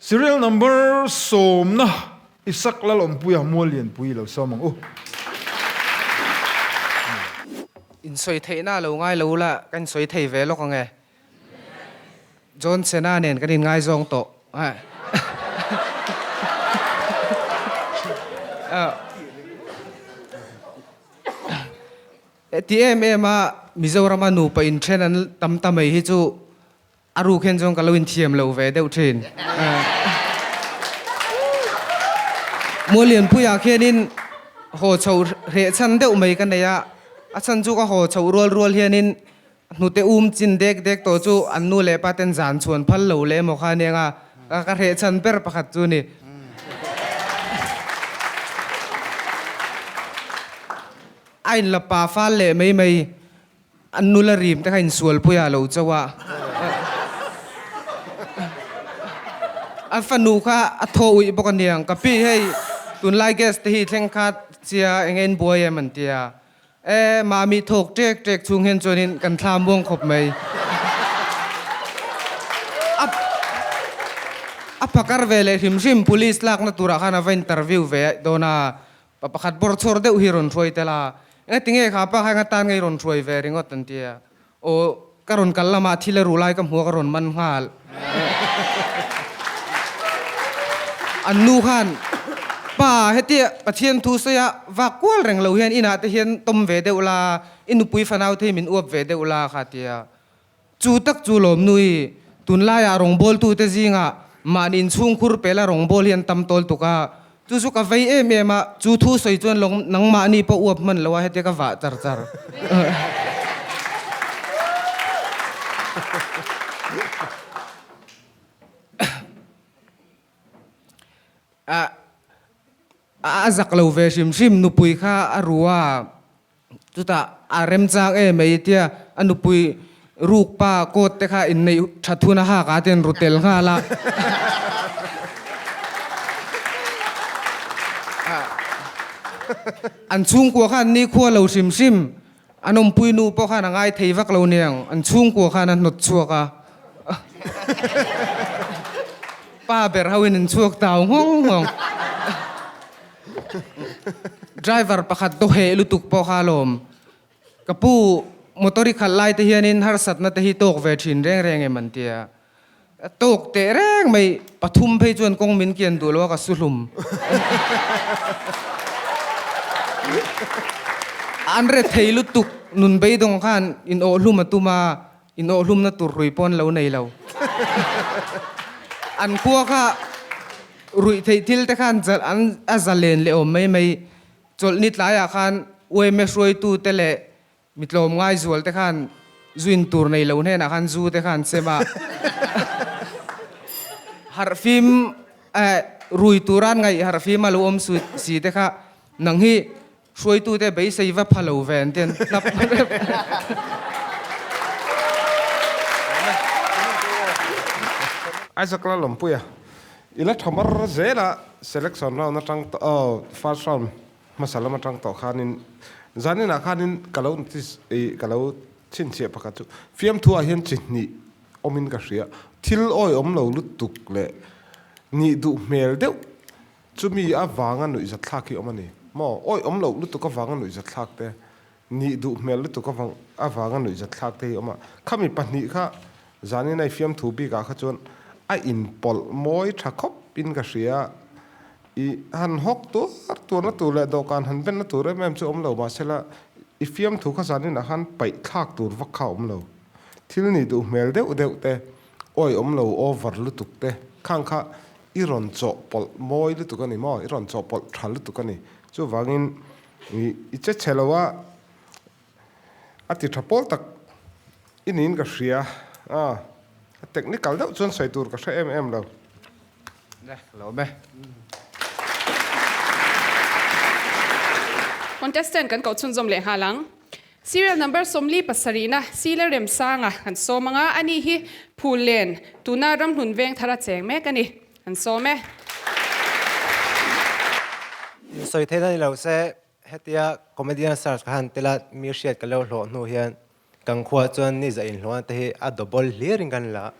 Serial number sawmna Isak Lalawmpuia Muallianpui lo sawm ang u. Insawi theihna a lo ngai lo la, ka insawi thei ve lawk ang e. John Cena nen kan inngaizawng tawh. Ti em em a Mizorama nupa inthen an tam ta mai hi chu a ruk hian chuan ka lo inthiam lo ve deuh thin. Muallianpuiah khianin haw chho hreh chhan deuh mai ka nei a, a chhan chu ka haw chhoh rual rual hianin Hnute um chin dek dek tawh chu an nu leh pa ten zan chhuan phal lo leh emaw kha aniang a, ka hreh chhan ber pakhat chu ni. A in la pa fal leh mai mai, an nula rim te kha insualpui ah lo chauh a. A fanu kha a thaw uih bawk aniang, ka pi hei tunlai gas te hi thleng khat chia eng nge in buai em an tia. E, Mami thawk ṭek ṭek chhung hian chuanin kan thla muang khawp mai. A, a phakar ve leh hrim hrim police lakna turah khan a va interview ve dawn a, pa pakhat bawr chhawr deuh hi rawn hruai tel a, engatinge kha pa kha enga tan nge i rawn hruai ve ringawt an ti a, aw ka rawn kal lamah thil a ru lai ka hmu a ka rawn man nghal. An nu khan, Pa, hetia Pathian thu sawi a vak kual reng lo hian inah te hian tawm ve deuh la, i nupui fanau te hi min uap ve deuh la kha tia. Chu tak chu lawm nui, tunlaiah rawngbawltute zingah mahni inchhungkhur pela rawngbâwl hi an tam tawl tuk a, chu chu ka vei em em a, chu thu sawi chuan lawng nangmahni pawh uap hman lo a hetia ka vah char char. A zak lo ve hrim hrim nupui kha a ru a, Chutah a remchang em mai tia a nupui ruk pa coat te kha inneih that hun a hak a ten ru tel nghal a. An chhungkua khan nikhua lo hrim hrim an awmpui nu pawh khan a ngai thei vak lo niang an chhungkua khan a hnawt chhuak a. Pa ber ho in an chhuak tau nghawng nghawng. Driver pakhat daw heh lutuk pawh kha alawm. Ka pu, motor i khalh lai te hianin harsatna te hi tawk ve thin reng reng em an tia. Tawk teh reng mai, pathum phei chuan kawng min kian duh lo a ka su hlum. An re thei lutuk, nun beidawng khan in awh hlum a tum a, in awh hlumna tur rui pawn lo nei lo. An khua kha ruih theih thil te khan an a zalen leh awm mai mai. Chawlhni tlaiah khan UMA hruaitu te leh mi tlawmngai zual te khan zu in tur nei lo hnenah khan zu te khan sem a. Harhfim eh rui turan ngaih harhfim a lo awm si te kha nang hi Hruaitute beisei va pha lo ve an ti an hnap rep. Isaac Lalawmpuia i la tha mar zel a, selection round atang tawh aw first round hmasa lam atang tawh khanin zaninah khanin ka lo notice ih ka lo chhinchhiah pakhat chu fiamthu ah hian chi hnih awmin ka hria thil awihawm lo lutuk leh nih duh hmel deuh Chumi avanga nuihzatthlak hi awm a ni maw? Awi awm loh lutuk avanga nuihzatthlak te, nih duh hmel lutuk avanga nuihzatthlak te hi awm a. Khami pahnih kha zanin a i fiamthu bikah kha chuan a inpawlh mawi tha khawp in ka hria. I han hawk tuar tuarna tur leh dawhkan han benna tur em em chu awm lo mahsela i fiamthu kha zanin ah khan paihthlak tur vak kha a awm lo. Thil nih duh hmel deuh deuh te, awi awm lo over lutuk te khang kha I rawn chawhpawlh mawi lutuk a ni maw? I rawn chawhpawlh tha lutuk a ni. Chuvangin i che chhe lo a, a ti tha pawl tak i niin ka hria. A technical deuh chuan sawi tur ka hre em em lo. Le, ka lo awm e. Contestant kan koh chhunzawm leh nghal ang. Serial number 47 na Sile Remsanga kan sawm anga, ani hi Phullen tuna Ramhlun veng thar a cheng mek a ni. Kan sawm e. Insawi theihna ni lo se, hetia comedian search ka han tel a, mi hriat ka lo hlawh hnu hian kan khua chuan ni zah inhlawhna te hi a double hlir in kan la.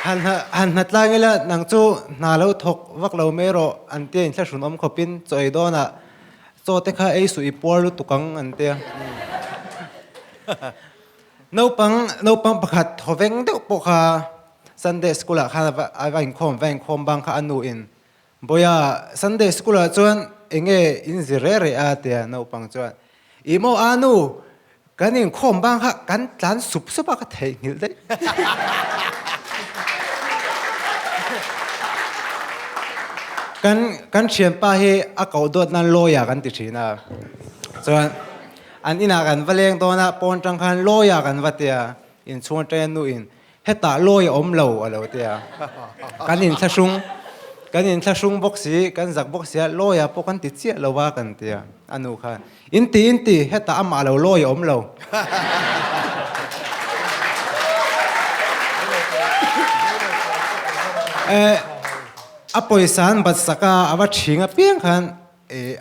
Han han hna tlang ila nang chu hna lo thawk vak lo mai rawh an tia inthlahrun awm khawpin chaw ei dawnah chaw te kha ei suh i puar lutuk ang an tia. Naupang naupang pakhat thawveng deuh pawh kha Sunday school ah khan a va inkhawm va inkhawm bang kha a nu in Bawiha Sunday school ah chuan enge in zir reh reh a tia naupang chuan I maw a nu kan inkhawm bang kha kan tlan sup sup a ka theihnghilh daih. Kan kan thianpa hi a koh dawt nan lawyer kan ti thin a chuan an inah kan va leng dawn a pawn tang khan lawyer kan va tia inchhung atangin a nu in Hetah lawi a awm lo a lo ti a. Kan inthlahrung, kan inthlahrung bawk si, kan zak bawk si a, lawi ah pawh kan ti chiah lo a kan ti a, a nu khan. In ti, in ti, hetah amah lo lawi a awm lo. Eh, a pawisa an bat sak a, a va ṭhing apiang khan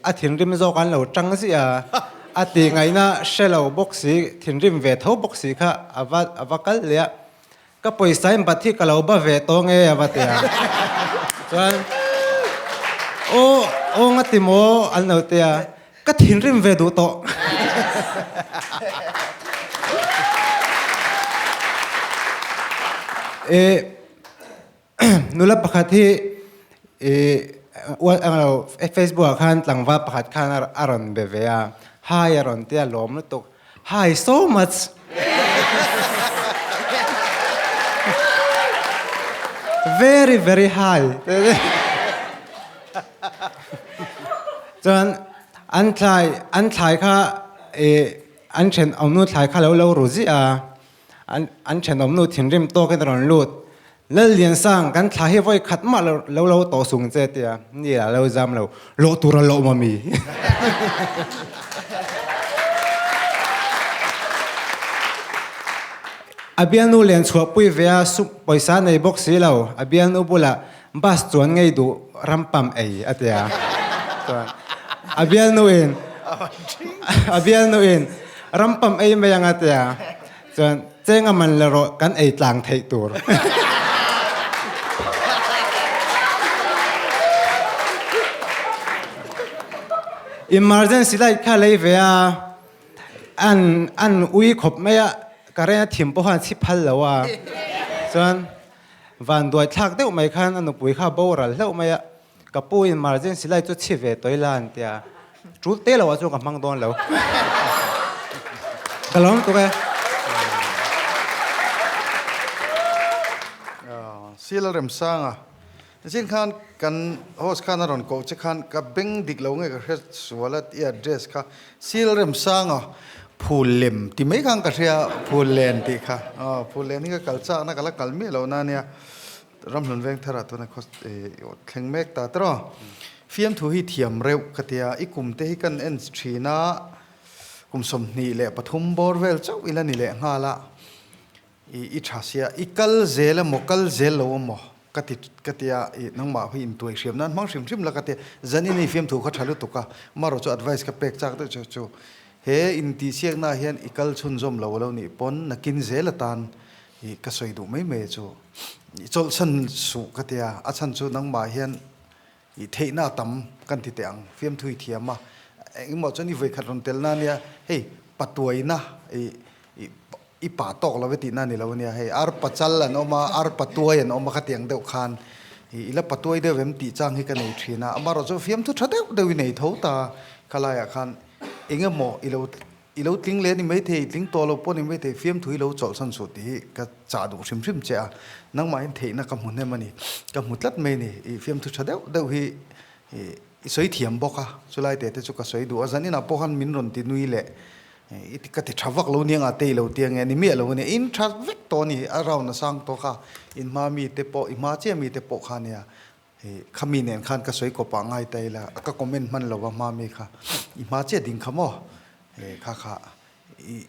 A thinrim zawk an lo ṭang ziah a, a tih ngaihna hre lo bawk si, thinrim ve tho bawk si kha a va a va kal leh a, ka pawisa in bat hi ka lo ba ve tawh nge a va ti a, chuan aw aw nga ti maw an lo ti a, ka thinrim ve duh tawh. Nula pakhat hi Facebook ah khan tlangval pakhat khan a rawn be ve a, Hi a rawn ti a, lawm lutuk, Hi so much. Very very high. Chuan an thlai an thlai kha an thenawmnu thlai kha lo lo ru ziah a. An an thenawmnu thinrim tawkin a rawn lut. Lalliansang, kan thla hi vawi khat mah lo lo lo tawh sung che tia ni a lo zam lo. Lawh tur a lawm ami? A bialnu len chhuahpui ve a sup pawisa nei bawk si lo. A bialnu bulah bus chuan ngei duh rampam ei a tia. Chuan a bialnu in a bialnu in rampam ei mai ang a tia. Chuan cheng a man la rawh kan ei tlang theih tur. Emergency light kha lei ve a an an ui khawp mai a current a thim pawh khan a chhi phal lo a. Chuan Van duai thlak deuh mai khan a nupui kha a boral hlauh mai a, ka pu in emergency light chu chhi ve tawih la an ti a, tul te lo ah chuan ka hmang dawn lo. Ka lawm tuk e. Sila Remsanga, Zin khan kan host khan a rawn koh che khan ka beng dik lo nge ka hre sual a i address kha Sil Remsanga phul lem ti mai khan ka hria phul len tih kha aw phul len hi ka kal chak na ka la kal miah lo na nia Ramhlun Vengthar ah tuna khaw thleng mek ta tawh fiamthu hi thiam reuh ka tia i kum te hi kan en thin a kum 23 bawr vel chauh ila ni leh nghal a. I i tha sia, i kal zel emaw kal zel lo emaw ka ti ka ti a, i nangmah hi intuai hriam nan hmang hrim hrim la ka ti a, zanin i fiamthu kha tha lutuk a, marawh chu advice ka pek chak deuh chu chu he intihsiakna ah hian i kal chhunzawm lo alo nih pawn nakin zel atan i ka sawi duh mai mai chu i chawlhsan suh ka ti a, a chhan chu nangmah hian I theihna a tam kan ti teh ang, fiamthu i thiam a, engemaw chuan i vawikhat rawn telna ania, hei patuaina i i i pa tawk lo e tihna a ni lo ania, hei ar pachal an awm a, ar patuai an awm a khatiang deuh khan i i la patuai deuh em tih chang hi ka nei thin a, amaherawh chu fiamthu tha deuh deuh i nei tho ta khalaiah khan engemaw i lo I lo tling leh a ni maithei, i tling tawh lo pawh a ni maithei, fiamthu i lo chawlhsan suh tih hi ka chah duh hrim hrim che a, nangmahin theihna ka hmu hnem a ni, ka hmu tlat mai a ni, i fiamthu tha deuh deuh hi i sawi thiam bawk a, chulai te te chu ka sawi duh a, zaninah pawh khan min rawn ti nui leh i ka ti tha vak lo nia ngah te i lo ti ange, ni miah lo a nia, in tha vek tawh a ni, a round a sang tawk a, in hma mi te pawh, i hma chiah mi te pawh kha a nia, Hei khami nen khan ka sawi kawp ah ngai ta ila, ka comment hman lo va hma mi kha, i hma chiah ding kha maw? Hei kha kha i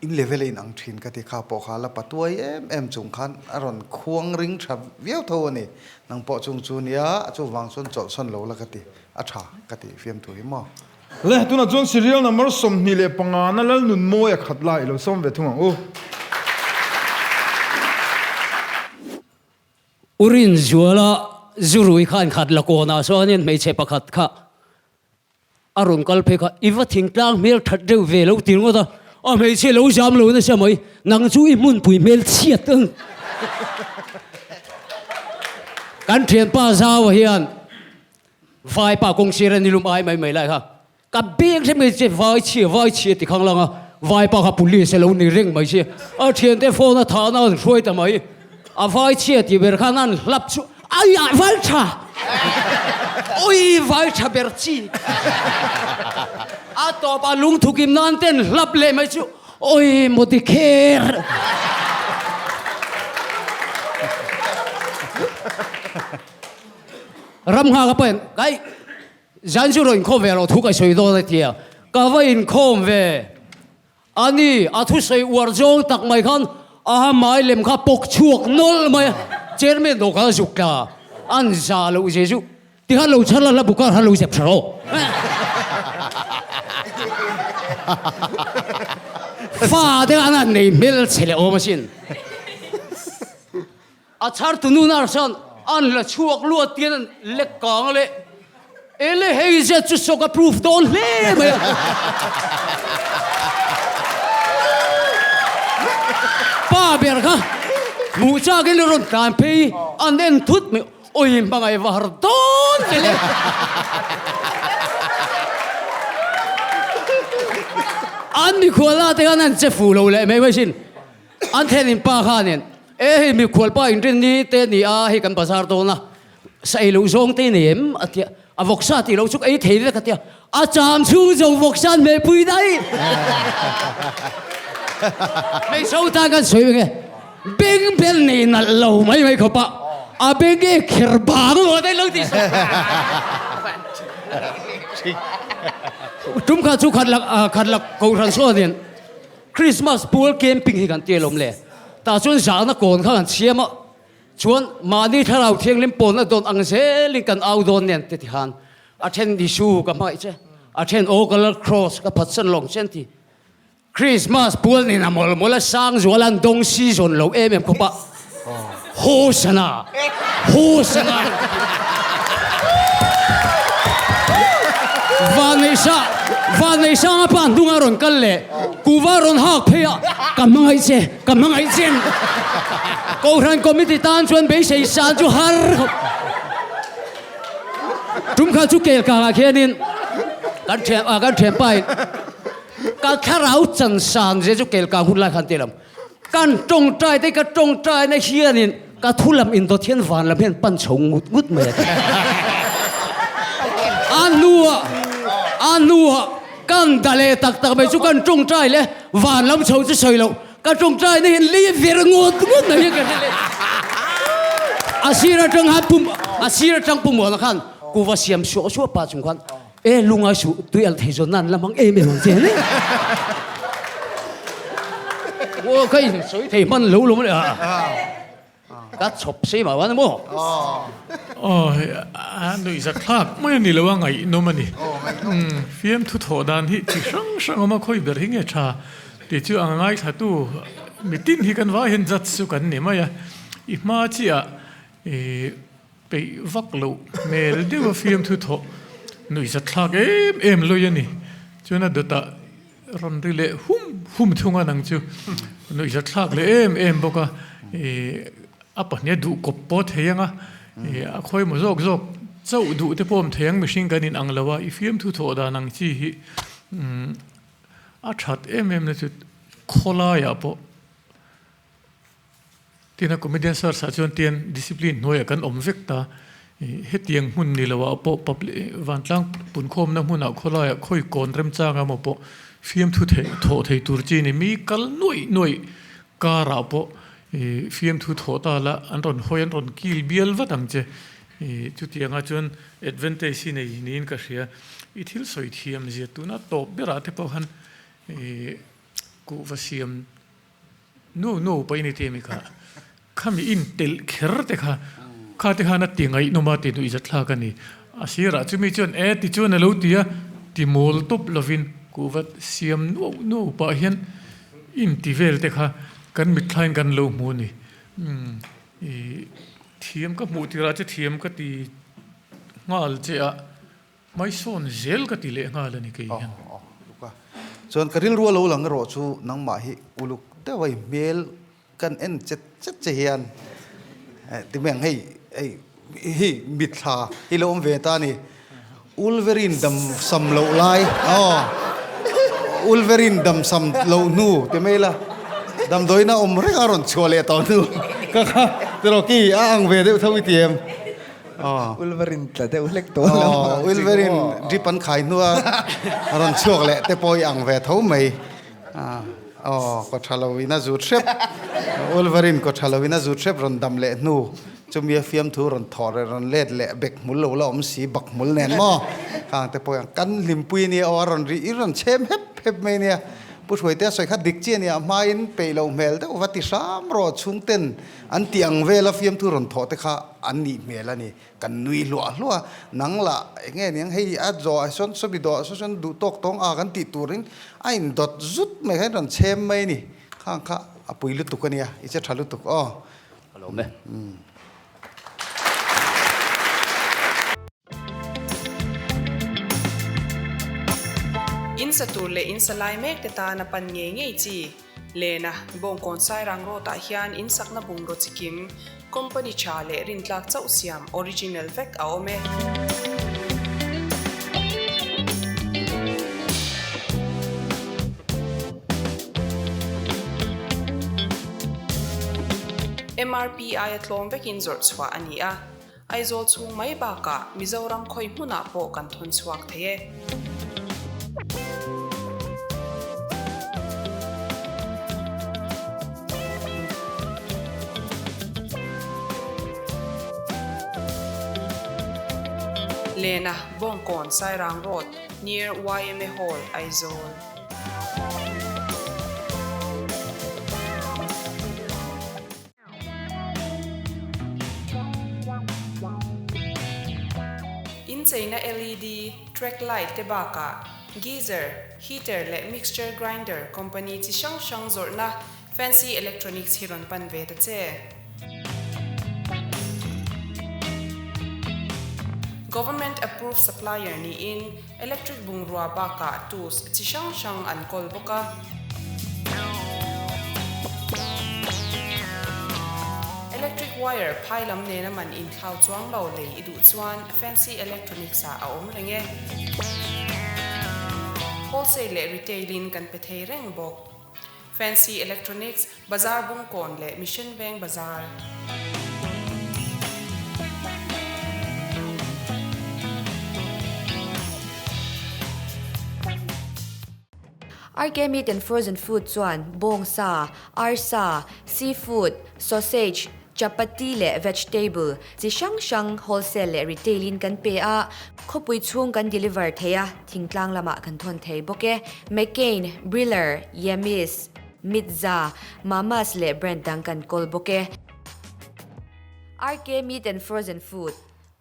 in level a in ang thin ka ti kha pawh kha la patuai em em chung khan a rawn khuang ring tha viau tho a ni, nang pawh chung chu nia chuvang chuan chawlhsawn lo la ka ti, a tha ka ti fiamthu hi maw? Le tunah chuan serial number 25 na Lalnunmawi a khat lai i lo sawm ve thung ang u. Urinzuala zurui khan khat la kawnah chuanin hmeichhe pakhat kha a rawn kal phei kha, I va thingtlang hmel that deuh ve lo ti ringawt a, a hmeichhe lo zam lo nasa mai, nang chu i hmunpui hmel chhiat ang. Kan thianpa Zaua hian vaipa kawngsir a nilum ai mai mai lai kha, Ka beng hrep mai che vai chhia vai chhia ti khang lang a, vaipa kha police a lo ni reng mai che, a thiante phone a thahna an hruai ta mai, a vai chhia tih ber khan an hlap chu ai ah vai tha oi vai tha ber chi a tawp a lungthu kim nan ten hlap leh mai chu oi mawti kher. Ram nghak a pahin kai. Zan chu rawn inkhawm ve lo thu ka sawi dawn a tia, ka va inkhawm ve a ni, a thusawi uar zawng tak mai khan a hmai lem kha pawk chhuak nawlh mai a, chairman dawh khan a zuk tla, an za loh ze chu tikhan lo chhar la hla bukar khan lo zep tha rawh. Fa te khan an nei hmelchhe leh awm asin. A chhartu nu nar chuan an la chhuak luat tiin an lek kang leh ele hei zet chu sawk a proof dawn hle mai a. Pa ber kha hmuh chakin a rawn tlan phei an en thut mai awi hmangaih va har dawn che le. An mikhual la te khan an che fu lo leh mai mai sin. An thenin pa khanin, E hei mikhual pa inrin ni te ni a, hei kan bazar dawn a, sa ei loh zawng te nei em? a ti a, a vawksa tih loh chu ka ei thei vek a ti a, a cham chhung zawng vawksa an hmehpui daih. Hmeichho tan kan sawi vek e, beng bel nei nalh lo mai mai khawp a, a beng e kher bang maw te lo ti sak. Tum kha chu khat lak khat lak kohhran sawn in. Christmas pual camping hi kan ti alawm le. Tah chuan zahna kawn kha kan siam a, chuan mahni thlarau thianghlim pawlna dawn ang zelin kan au dawn nen te ti khan a then Isu ka hmangaih che, a then aw ka lal cross ka phatsan lawng che an ti. Christmas pual nen a mawlh mawlh a sang zual an dawng season lo em em khawp a, Hosana! Hosana! Vanneihsa, Vanneihsanga pa hnunga rawn kal leh kuva rawn hak phei a, ka hmangaih che, ka hmangaih che. Kohhran committee tan chuan beisei san chu har khawp. Tum kha chu kel kangah khianin kan thian, kan thianpa in ka thlarau chan san zia chu kel kang hun lai khan ti lam. Kan tawngtai te ka tawngtaina hianin ka thu lam indawt hian van lam hian pan chho ngut ngut mai a ti. A hnuah a hnuah kan da leh tak tak mai chu kan tawngtai leh van lam chho chu sawi loh ka tawngtaina hian lei vir ngut ngut mai hian ka hre leh. A sir atang khan pum a sir atang pummuana khan kuva siam suah suah pah chung khan E lungai suh tui al thei zawn nan la hmang em em ang che ni. Aw ka in sawi thei hman lo lo le a. Ka chhawp sei mah wan maw. Aw a nuih zat thlak mai a ni lo a ngaihnawm a ni. Fiamthu thawh dan hi chi hrang hrang awm a khawi ber hi nge tha tih chu a ngaithlatu mitin hi kan vai hian judge chu kan ni mai a. I hma chiah i Peih vak loh hmel deuh a fiamthu thawh nuihzat thlak em em lawih a ni. Chuan a dawtah rawn ri leh hum hum thung a nang chu nuihzat thlak leh em em bawk a. Ih a pahnih a duh kawp pawh thei ang a, ih a khawi maw zawk zawk chauh duh te pawh awm thei ang mihring kan inang lo a, i fiamthu thawh dan ang chi hi a that em em na chu khawlaiah pawh Tina comedian search ah chuan tian discipline hnuaiah kan awm vek ta. Hetiang hmun ni loah pawh public vantlang punkhawmna hmunah khawlaiah khawi kawn remchang emaw pawh fiamthu theih thawh thei tur chi ni. Mi kal nuaih nuaih karah pawh fiamthu thawh ta la an rawn hawi an rawn kil bial vat ang che. Chutiangah chuan advantage hi nei niin ka hria. I thil sawi thiam zia tuna tawp berah te pawh khan kuhva siam Nu nu pa i ni ti mi kha khami in telh kher te kha kha te khan a ti ngaihnawm a ti nuih zat thlak a ni. A sirah chumi chuan e ti chuan a lo ti a, ti mawl tawp lovin kuhva siam nuau nuau pah hian in ti vel te kha kan mitthlain kan lo hmu a ni. Umm i. Thiam ka hmuh tirah che thiam ka ti nghal che a, hmaisawn zel ka ti leh nghal a ni kei hian. Chuan ka rilru a lo lang erawh chu nangmah hi uluk deuh a i hmel kan en chet chet che hian ti mai ang hei hei hi mitthla hi lo awm ve ta a ni. Wolverine dam sam loh lai aw Wolverine dam sam loh hnu ti mai ila damdawiin a awm reng a rawn chhuah leh tawh hnu ka kha tiraw ki a ang ve deuh tho i ti em aw Wolverine tla deuh hlek tawh lo aw Wolverine drip an khai hnua a rawn chhuak leh te pawh i ang ve tho mai aw kaw tha lo in a zut hrep Wolverine kaw tha lo in a zut hrep rawn dam leh hnu Chumi a fiamthu rawn thawh leh rawn let leh bek hmul lo la awm si bak hmul nen maw? Khang te pawh hian kan hlimpui nia aw a rawn ri i rawn chhem hep hep mai nia. Pu Hruaitea sawi kha dik chiah nia hmain peih loh hmel deuh va ti hram rawh chhungten an tih ang vela fiamthu rawn thawh te kha an nih hmel a ni. Kan nui hluah hluah nang lah eng nge niang hei a zawh ah sawn sawmi dawh ah sawn duh tawk tawng a kan tih turin a indawt zut mai kha in rawn chhem mai a ni. Khang kha a pui lutuk a nia i che tha lutuk aw. Ka lawm e. In sa tur leh in sa lai mek te tana pan ngei ngei chi. Lena, Bawngkawn Sairang Road ah hian in sakna bungraw chikim, company tha leh rintlak chauh siam original vek a awm e. MRP aia tlawm vekin zawrh chhuah a ni a, Aizawl chhung mai bakah Mizoram khawi hmunah pawh kan thawn chhuak thei e. Lena, Bawngkawn, Sairang Road, near yma Hall, Aizawl. Incheina LED, track light te bakah geyser, heater leh mixture grinder company chi hrang hrang zawrhna Fancy Electronics hi rawn pan ve ta che. Government approved supplier niin electric bungrua bakah tools chi hrang hrang an kawl bawk a. Electric wire phai lam nena man inthlau chuang lo lei i duh chuan Fancy Electronics ah a awm reng e. Wholesale leh retail in kan pe thei reng bawk. Fancy Electronics, Bazar Bungkawn leh Mission Veng Bazar. RK Meat and Frozen Food chuan bawngsa, arsa, seafood, sausage, chapati leh vegetable chi hrang hrang wholesale leh retail in kan pe a, khawpui chhung kan deliver thei a, thingtlang lamah kan thawn thei bawk e. McCain, Briller, Yemis, Mitza, Mamas leh brand dang kan kawl bawk e. RK Meat and Frozen Food,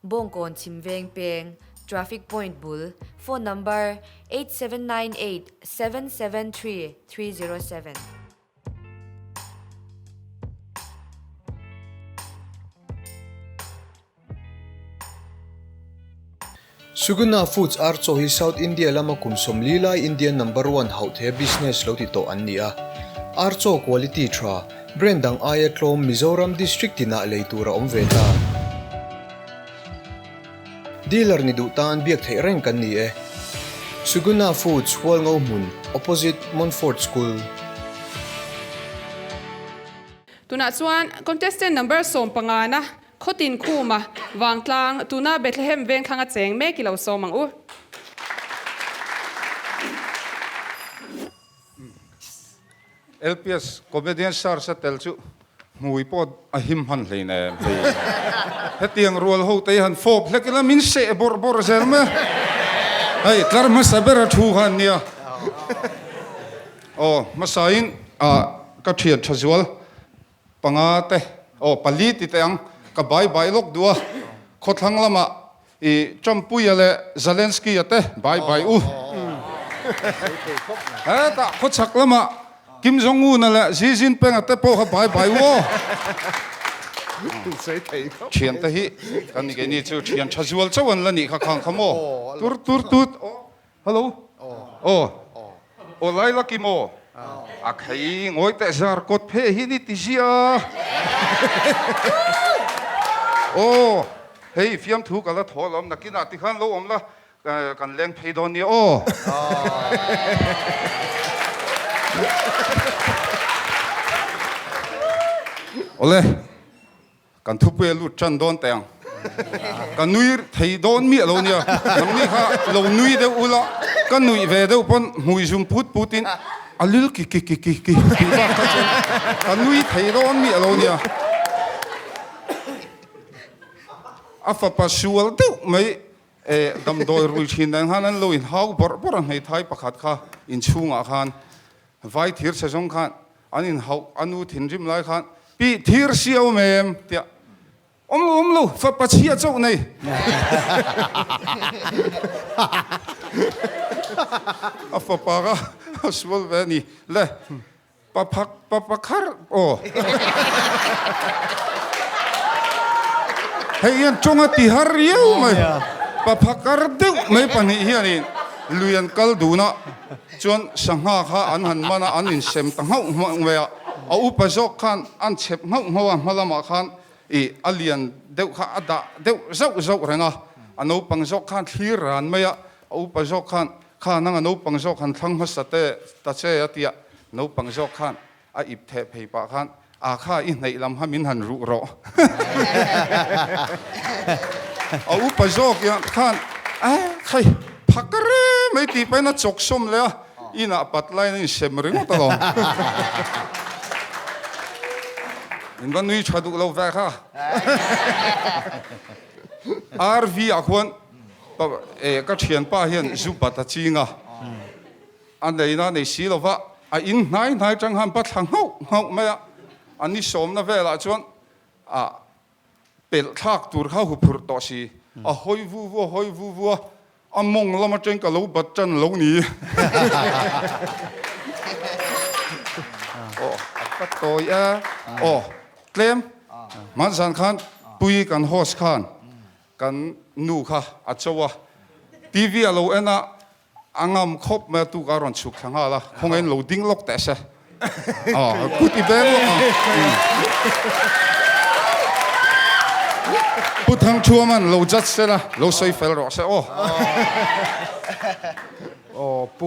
Bawngkawn Chhimveng Peng, Traffic Point bul, Phone number, 8798 773 307. Suguna Foods ar chaw hi South India lama kum 40 lai Indian number one hauh thei a business lo ti tawh an ni a. Ar chaw quality tha, brand dang aia tlawm Mizoram district tinah lei tur a awm ve ta. Dealer ni duh tan biak theih reng kan ni e. Suguna Foods Hualngo hmun, opposite Montfort School. Tunah chuan contestant number 15 na Khawtin Khuma, Vangtlang, tuna Bethlehem vengthlang a cheng mek i lo sawm ang u. LPS comedian search a tel chu hmui pawh a him hman hlein em hei. Hetiang rual ho te hi han fawp hlek ila min seh bawrh bawrh zel mai a. Hei tlar hmasa ber a thu kha an nia. Aw hmasain ah ka thian tha zual panga te aw pali ti teh ang ka bai bai lawk duh a khawthlang lamah I Trumpuia leh Zelensky-a te bai bai u. Hetah khawchhak lamah Kim Jong-un-a leh Xi Jinping-a te pawh kha bai bai u aw. Thiante hi kan ni keini chu thian tha zual chauh an la nih kha khang kha maw? Tur tur tut aw. Hello. Aw. Aw lai laki maw? A khei ngawi teh zar kawt phe hi ni ti zia. Aw. Hei fiamthu ka la thaw alawm nakinah tikhan lo awm la Kan leng phei dawn nia aw. Awle, kan thupui a lut tan dawn teh ang. Ka nui thei dawn miah lo nia. Nangni kha lo nui deuh ula, ka nuih ve deuh pawn hmui zum put putin a lil ki ki ki ki ki tih bak kha chuan ka nui thei dawn miah lo nia. A fapa sual deuh mai Eh, damdawi rui thin dan khan an lo inhau bawrh bawrh a, hmeithai pakhat kha inchhungah khan vai thir chhe zawng khan an inhauh, a nu thinrim lai khan Pi thir si a awm em? tia Awm lo, awm lo, fapa chhia chauh nei. A fapa kha a sual ve a ni. Le. Paphak papakhar aw. Hei hian tawng a ti har riau mai. Paphakar deuh mai pahnih hianin lui an kal dun a, chuan sangha kha an han man a, an insem ta nghauh nghauh mai a. A upa zawk khan an chhep nghauh nghauh a, hma lamah khan ih a lian deuh kha a dah deuh zauh zauh reng a. A naupang zawk khan thlir ran mai a, a upa zawk khan Kha nanga naupang zawk han thlang hmasa te ta che a tia, naupang zawk khan a ip theh phei pah khan a kha i hneih lam kha min han ruh rawh. A upa zawk hian khan a khai phak re mai tih pahin a chawk sawm leh a, inah pat laiin a insem ringawt alawm. In va nui tha duh lo ve kha. RV ah khuan Ka thianpa hian zu bat a ching a, a neina nei si lo va, a in hnai hnai tang khan pa thla nghauh nghauh mai a, a ni sawmna velah chuan a pelh thlak tur kha huphurh tawh si, a hawi vu vu a hawi vu vu a, a mawng lam atang ka lo bat tan lo ni. Aw a ka tawi e, aw tlem hmanzan khan pui kan host khan Kan nu kha a cho a, TV a lo en a, a ngam khawp mai a, tuk a rawn chhuk thla nghal a, khawngain lo ding lawk teh se. Aw, kut i beng lawk ang. Pu Thangthuaman lo judge se la, lo sawi fel rawh se aw. Aw, Pu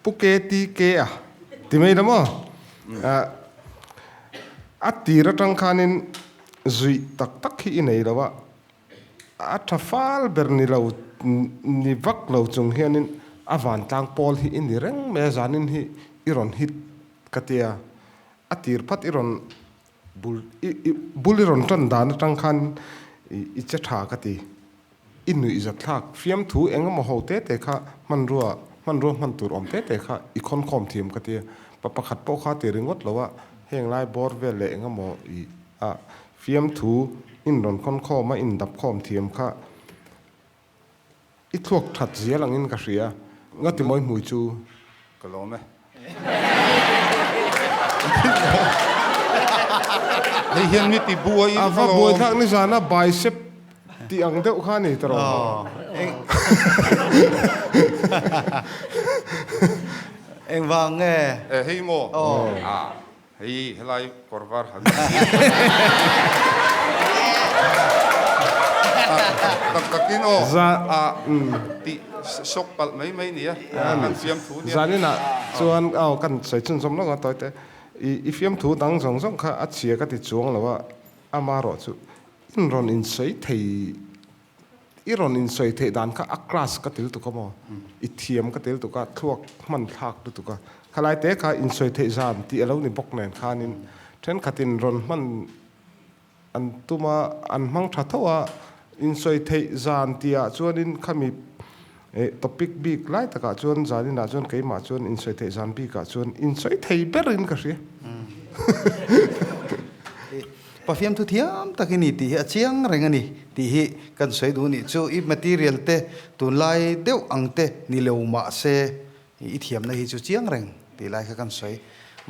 Pu KTK a ti mai la maw? A tir atang khanin zuih tak tak hi i nei lo a, A tha fal ber ni lo ni vak lo chung hianin a vantlang pawl hi i ni reng mai a, zanin hi i rawn hit ka tia, a tir phat i rawn bul i bul i rawn tan dan atang khan i che tha ka ti, i nuihzat thlak fiamthu eng emaw ho te te kha hmanrua hmanrua hman tur awm te te kha i khawnkhawm thiam ka tia, pa pakhat pawh kha ti ringawt lo a, heng lai bawr vel leh eng emaw i a Fiamthu in rawn khawn khawm a in dap khawm thiam kha i thluak that zial angin ka hria. Nga ti mawi hmui chu. Ka lawm e. Hei hian mi ti buai in ka lawm. A va buai thlak nizana bicep tih ang deuh kha ni ta rawh. Engvang nge? E hei maw? Hei helai kawr var han tak takin aw a tih sawk palh mai mai nia kan fiamthu nia. Zaninah chuan aw kan sawi chhunzawm lawk a tawite i fiamthu dang zawng zawng kha a chhia ka ti chuang lo a amarawh chu in rawn insawi thei I rawn insawi theih dan kha a class ka tel tuk a maw? I thiam ka tel tuk a, thluak hman thlak lutuk a. Khalai te kha insawi theih zan tih a lo ni bawk nen khanin thenkhatin rawn hman an tum a, an hmang tha tho a. Insawi theih zan tihah chuanin khami topic bik lai takah chuan zaninah chuan keimah chuan insawi theih zan bikah chuan insawi thei berin ka hria. Pafiam thu thiam tak i ni tih hi a chiang reng a ni tih hi kan sawi duh nih chu i material te tunlai deuh ang te ni lo mah se i thiamna hi chu chiang reng tih lai kha kan sawi.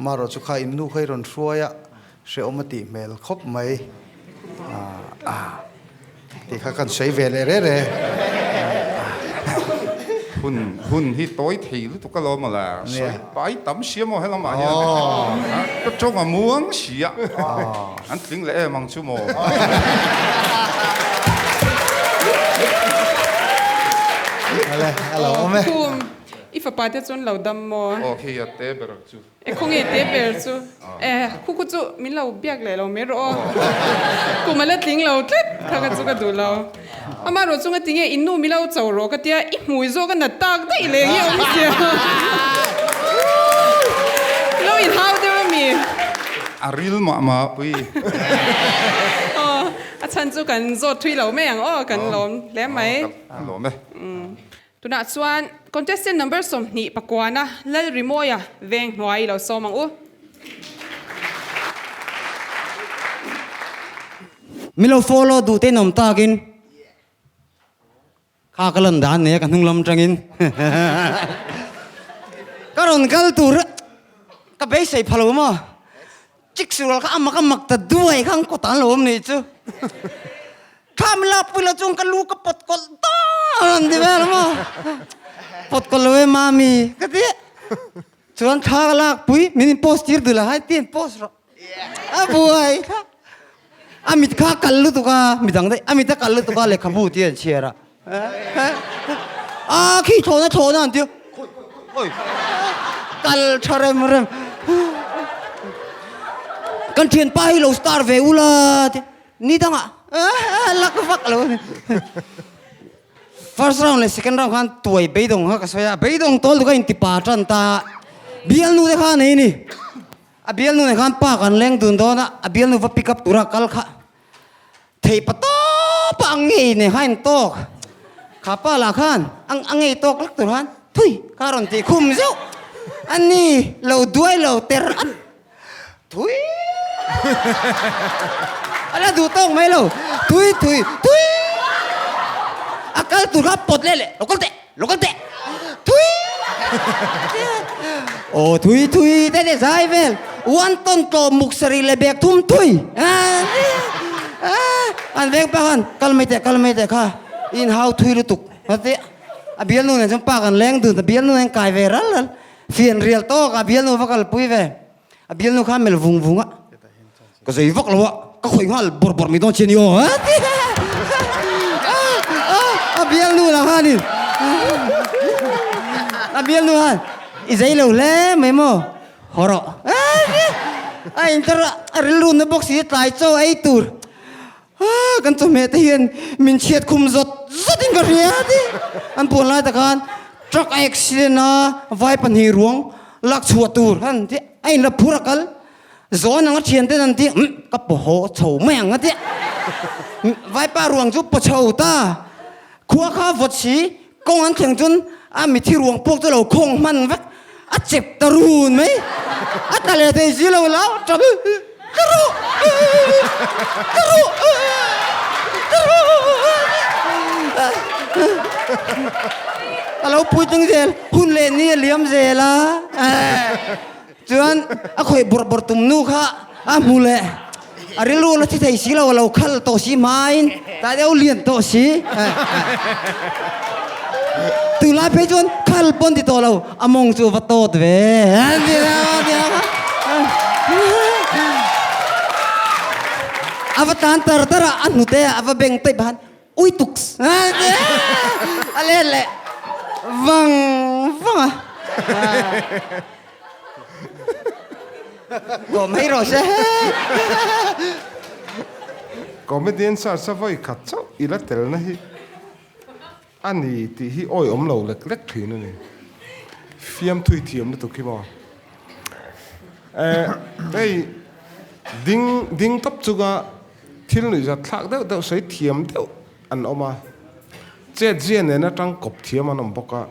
Marawh chu kha in nu kha i rawn hruai a hrehawm a tih hmel khawp mai. Tih kha kan sawi ve leh reh reh. Hun hun hi tawi thei lutuk alawm a la. Sawi pai tam sia maw helamah hian. Ka tawng a muang sia. An tling leh em ang chu maw. Ale a lo awm e. Khum i fapa te chuan lo dam maw? Aw khi a te ber chu. E khawnge te ber chu e khu khu chu min lo biak leh lo mai rawh aw. Kum a la tling lo tlat kha ka chu ka duh lo. Amaherawh chu nga tinge in nu mi lo cho rawh ka tia i hmui zawk a nat tak daih leh nge awm sia. Lo in hau deuh a mi. A ril mah mah pui. Aw a chhan chu kan zawt thui lo mai ang aw kan lawm hle mai. Kan lawm e. Tunah chuan contestant number 20 pakuana Lalrimawia veng hnuai lo sawm ang u. Min lo follow duh te in awm takin kha ka lan dan nei a ka hnung lam tangin ka rawn kal tur ka beisei pha lo maw chik sual kha a mak a mak ta duai kha ang kawt ah an lo awm nih chu. Thlam lak pui lo chung ka lu ka pawt kawlh dawn an ti vel maw? Pawt kawlh lo e mami ka ti. Chuan thla ka lak pui min in post tir duh lo hai ti in post rawh. A buai kha. A mit kha kal lutuk a midang daih a mit a kal lutuk a lehkhabu ti an chhiar a. A khi thlawhna thlawhna an ti a. Kal tha rem rem. Kan thianpa hi lo star ve ula ti. Ni dangah lak vak lo a ni. First round leh second round khan tuai beidawng kha ka sawi a, beidawng tawl tu kha inti pa tan ta. Bialnu te kha nei ni. A bialnu nen khan park an leng dun dawn a, a bialnu va pick up tura kal kha thei pa tawp a ang ngei nen khan in tawk. Kha pa lah khan a ngei tawk lak tur khan thui kha a rawn tih khum zeuh. A ni lo duai lo ter at. Thui A la duh tawk mai lo. Thui thui thui A kal tur kha pawt leh leh lo kal teh lo kal teh thui Aw thui thui te leh zai vel one ton tlawm muk sarih leh bek thum thui An veng pa khan kal mai teh kal mai teh kha in hau thui lutuk A bialnu nen chuan pa kan leng dun a bialnu nen kai ve ral ral. Fian rial tawk a bialnu va kalpui ve. A bialnu kha mel vung vung a. Ka zei vak lo a, ka khawih nghal bawrh bawrh mai dawn che ni aw a ti. A bialnu lah khanin a bialnu khan i zei lo hle mai maw haw rawh a ti. A inter a rilru na bawk si tlai chaw ei tur. Kan chawhmeh te hian min chhiat khum zawt zawt in ka hria ti. An puan lai tak khan truck a accident a vai pahnih ruang lak chhuah tur han ti a in la phur a kal zawn ang a thian ten an ti umm ka paw haw chho mai ang a ti vaipa ruang chu paw chho ta khua kha vawt si Kawng an thleng chuan a mithi ruang pawk chu lo khawng hman vek, a chep ta run mai. A tla leh thei si lo lau tap ka ruh ka ruh ka ruh a lo puitling zel hun leh ni a liam zel a Chuan a khawih bawrh bawrh tum nu kha a hmu leh a rilru la thi thei si lo, a lo khal tawh si hmain tlai deuh lian tawh si. Tunlai phei chuan khal pawn ti tawh lo, a mawng chu va tawt ve. A va tlan tar tar a, a hnute a va beng taih pahan Ui tuks a let leh vang vang a. Kawm mai rawh se. Comedian search a vawi khat chauh i la telna hi a ni tih hi awi awm lo lek lek thin a ni. Fiamthui thiam lutuk hi maw. Eh hei ding ding tawp chunga Thil nuihzat thlak deuh deuh sawi thiam deuh an awm a, chet zia nen atang kawp thiam an awm bawk a.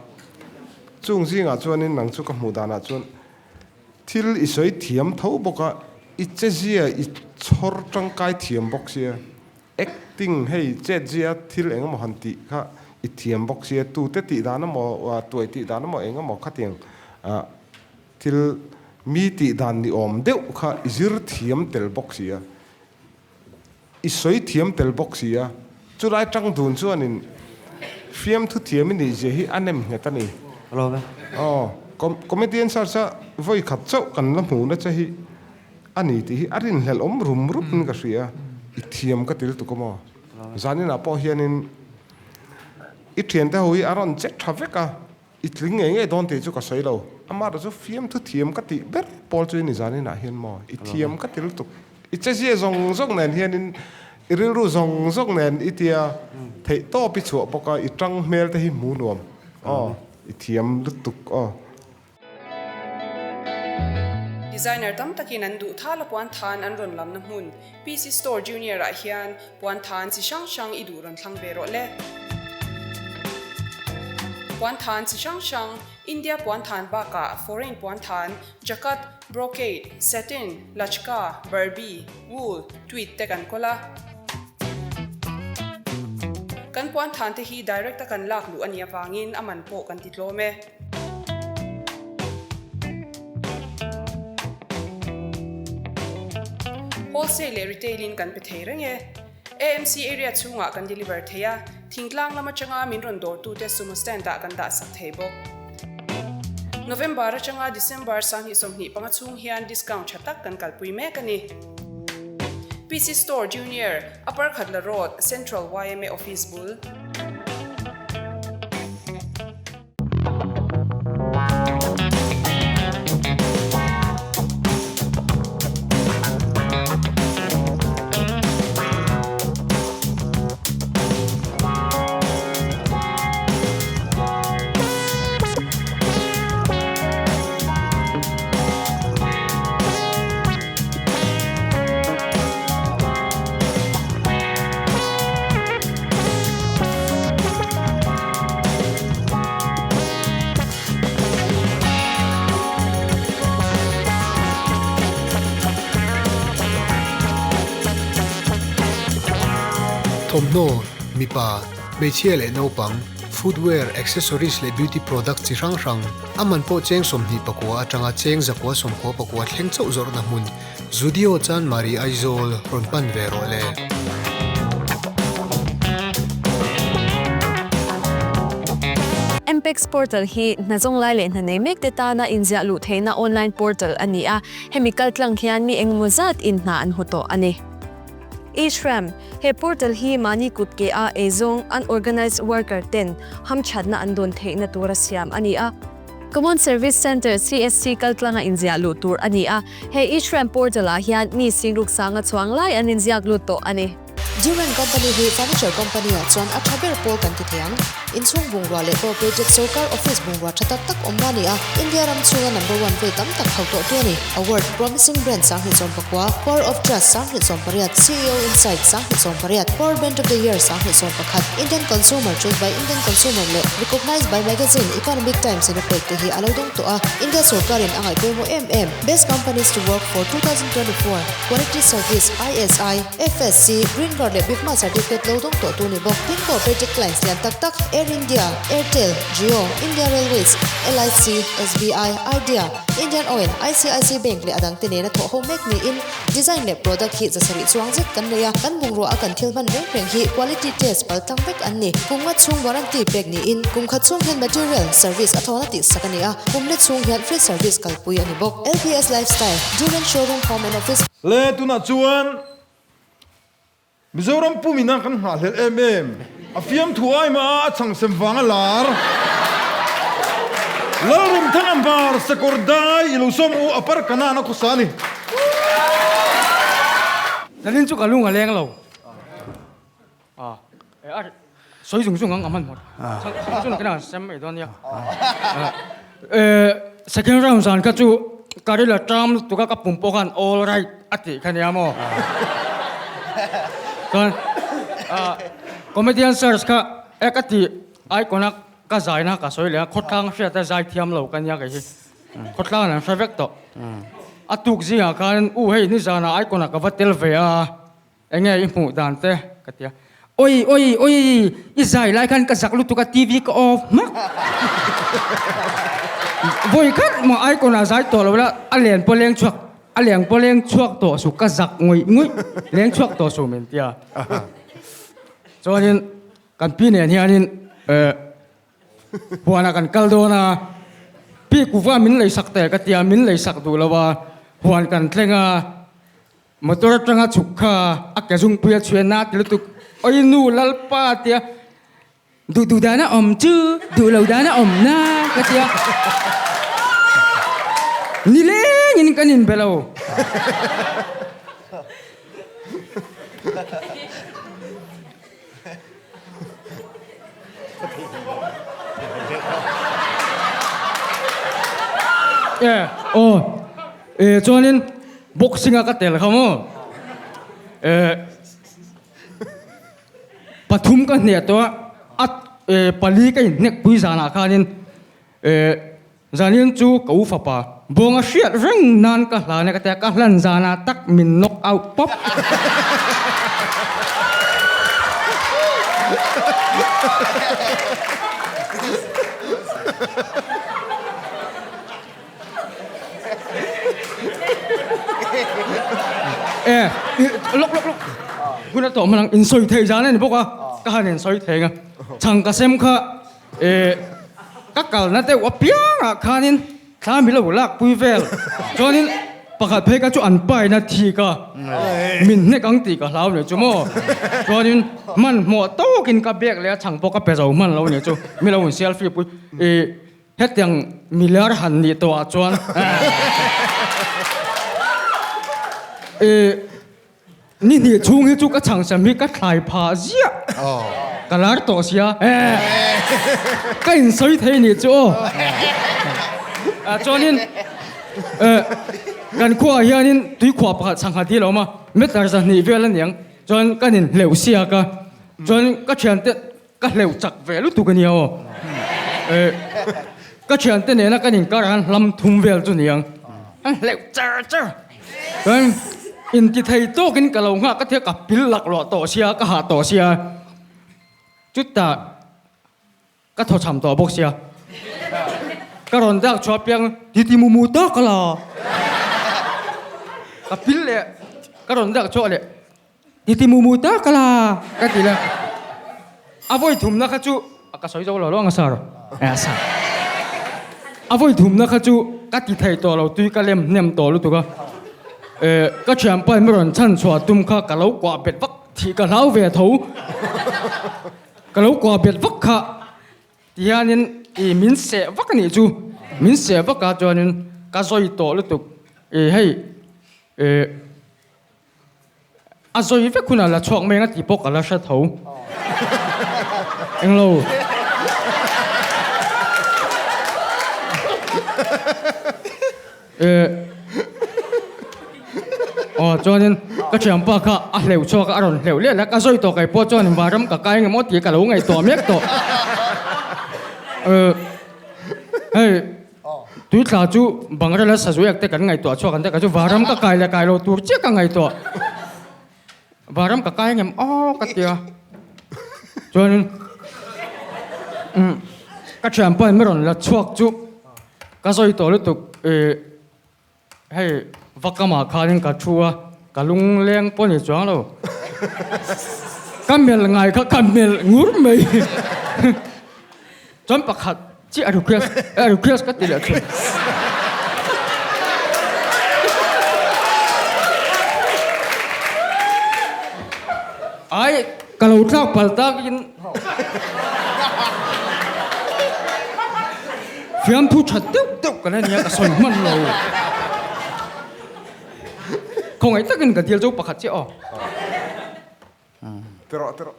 Chung zingah chuanin nang chu ka hmuh danah chuan thil i sawi thiam tho bawk a, i che zia i chhawr tangkai thiam bawk sia, acting hei chet zia thil eng emaw han tih kha i thiam bawk sia, tute tih dan emaw tuai tih dan emaw eng emaw khatiang thil mi tih dan ni awm deuh kha i zir thiam tel bawk sia. I sawi thiam tel bawk si a, chulai tang dun chuanin fiamthu thiam i nih zia hi a nem nghet a ni. Aw, comedian search a vawi khat chauh kan la hmuhna che hi a ni tih hi a rinhlelh awm rum rup in ka hria, i thiam ka til tuk a maw? Zaninah pawh hianin i thiante ho hi a rawn che tha vek a, I tling ngei ngei dawn tih chu ka sawi lo. Amaherawh chu fiamthu thiam ka tih ber pawl chu i ni zaninah hian maw? I thiam ka ti lutuk. I chezia zawng zawng nen hianin i rilru zawng zawng nen i tia theih tawp i chhuah bawk a, i tang hmel te hi hmu nuam. Aw, i thiam lutuk aw. Designer tam takin an duh thal a puan than an rawn lamna hmun PC Store Junior ah hian puan than chi hrang hrang i duh rawn thlang ve rawh le. Puan than chi hrang hrang, India puan than bakah foreign puan than, jacquard, brocade, satin, lachka, barbie, wool, tweed te kan kawl a. Kan puan than te hi direct a kan lak luh a nih avangin a man pawh kan ti tlawm e. Wholesale leh retail in kan pe thei reng e. AMC area chhungah kan deliver thei a, thingtlang lam atanga min rawn dawrtute sumo stand ah kan dah sak thei bawk. November atanga December 2025 chhung hian discount tha tak kan kalpui mek a ni. PC Store Junior, Upper Khatla Road, Central yma Office bul. Thawmhnaw, mipa, hmeichhia leh naupang, footwear, accessories leh beauty products chi hrang hrang, a man pawh cheng 24 atanga cheng 999 thleng chauh zawrhna hmun Zudio Chanmari Aizawl rawn pan ve rawh le. MPEX portal hi hna zawng lai leh hna nei mek te tana inziah luh theihna online portal a ni a, hemi kaltlang hian mi engemaw zat in hna an hmu tawh a ni. E-Shram, He portal hi mahni kut ke a eizawng, unorganized worker, ten hamthatna an dawn theihna tura siam a ni a. Common Service Centre, CSC, kaltlanga inziah luh tur a ni a, he e-Shram portal-ah hian mi singruk sanga chuang lai an inziak lut tawh a ni. Durand Company hi furniture company-ah chuan a tha ber pawl kan ti thei ang. Inchhung bungrua leh cooperated sorkar office bungrua tha tak tak awmna a ni a, India ram chhunga number one vei tam tak hauh tawhtu a ni. Award, Promising Brand 2019, Power of Trust 2018, CEO Insight 2018, Power Brand of the Year 2021, Indian Consumer Choice by Indian Consumer leh Recognized by Magazine Economic Times in a pek te hi a lo dawng tawh a, India sorkarin a ngaih pawimawh em em. Best Companies to Work for 2024, Quality Service, ISI, FSC, Green Guard leh Bifma Certificate lo dawng tawh tu ni bawk. Tin Cooperative Clients lian tak tak Air India, Airtel, Jio, India Railways, LIC, SBI, Idea, Indian Oil, ICIC Bank leh a dangte nena thawh ho mek niin design leh product hi zasarih chuang zet kan nei a, kan bungrua a kan thil hman reng reng hi quality test pal tlang vek an ni. Kum nga chhung warranty pek niin kum khat chhung hian material, service a thawn a tihsak a ni a, kum let chhung hian free service kalpui a ni bawk. LPS Lifestyle, Durand Showroom Home and Office. Le tunah chuan Mizoram pumina kan nghahhlelh em em, a fiamthu ai mah a a chhangsem vanga lar. Lalrumthanga hmar sakawr dai i lo sawm u a par kanan a khawsa a ni. Zanin chu ka lung a leng lo. A a sawi zung zung ang a hmanhmawh. Chang chun kan sem mai dawn nia. Second round zan kha chu ka ril a ṭam lutuk a, ka pum pawh khan all right a tih kha nia maw. Chuan comedian search kha e ka tih icon a ka zaina ka sawi leh a, khawtlang hriat a zai thiam lo ka nia kei hi. Khawtlang an hre vek tawh. A tuk zingah khan u hei nizanah icon ah ka va tel ve a. Enge i hmuh dan te? Ka ti a. Oi oi oi i zai lai khan ka zak lutuk a TV ka off hmak. Vawi khat mah icon ah zai tawh lo la a len pawh leng chhuak. A leng pawh leng chhuak tawh suh ka zak ngawih ngawih leng chhuak tawh suh min tia. Chuanin kan pi nen hianin eh huanah kan kal dawn a, pi kuva min lei sak teh ka tia min lei sak duh lo a, huan kan thleng a, motor atanga chhuk kha a ke zungpui a chhuia na ti lutuk, oi nu lalpa tia Duh duh dan a awm chu duh lo dan a awm na ka ti a. Nilengin kan inbe lo. E aw e chuanin boxing a ka tel kha maw e. Pathum ka hne tawh a, a pali ka inhnek pui zanah khanin zanin chu ka u fapa Bawnga hriat reng nan ka hlan a ka ti a, ka hlan zanah tak min knock out pawp. E lok lok lok hun a tawh hman ang in sawi thei zan a ni bawk a ka han in sawi thei ang a chhang ka sem kha e ka kalna deuh apiangah khanin thla mi lo lak pui vel chuanin pakhat phei kha chu an paina thik a min hnek ang tih ka hlau nih chu maw chuanin hmanhmawh tawkin ka bag leh a chhang pawh ka pe zo hman lo nih chu mi lo in selfie pui e Hetiang milar han nih tawh ah chuan e ni hnih chhung hi chu ka chhangsam hi ka thlai phah ziah ka lar tawh sia ka insawi thei nih chu aw chuanin kan khuaah hianin tuikhuah pakhat sangha dil a awm a meter zahnih vel a niang chuan kan inhleuh siak a chuan ka thiante Ka hleuh chak ve lutuk a nia aw. Eh, ka thiante nena kan inkar han hlam thum vel chu niang. An hleuh char char. Chuan inti thei tawkin ka lo nghak ka thia ka pil laklawh tawh sia, ka hah tawh sia. Chutah ka thaw cham tawh bawk sia. Ka rawn dak chhuah piang titi mu mu tak a la. Ka pil leh ka rawn dak chhuah leh. Ti ti mu mu tak a la ka ti la. A vawi thumna kha chu ka sawi zo lo lo ang a sir. A sir. A vawi thumna kha chu ka ti thei tawh lo tui ka lem hnem tawh lutuk a. Eh ka thianpa in mi rawn chhan chhuah tum kha ka lo kuah bet vak thih ka hlau ve tho. Ka lo kuah bet vak kha ti hianin i min seh vak a nih chu. Min seh vak a chuanin ka zawi tawh lutuk. I hei eh. A zawi vek hunah la chhuak mai ang a tih pawh ka la hre tho. Englo. Eh. Aw chuanin ka thianpa kha a hleuh chhuak a, a rawn hleuh leh leh a, ka zawi tawh kei pawh chuan vanram ka kai engemaw tih ka lo ngaihtuah mek tawh. Eh. Hei. Tui tla chu Bangrela sazuiak te kan ngaihtuah chhuak an te ka chu Varam ka kai leh kai lo tur chiah ka ngaihtuah. Varam ka kai ngem aw ka tia. Chuanin umm ka thianpa in mi rawn la chhuak chu ka sawi tawh lutuk ih Hei vakamah khanin ka thu a, ka lungleng pawh ni chuang lo. Ka melh ngai kha ka melh ngur mai. Chuan pakhat chiah a request, a request ka ti leh thin. Ai, ka lo tlak pal takin Fiamthu tha deuh deuh kan ania ka sawi hman lo. Khawngaih takin ka dil chu pakhat chiah aw. Ti rawh ti rawh.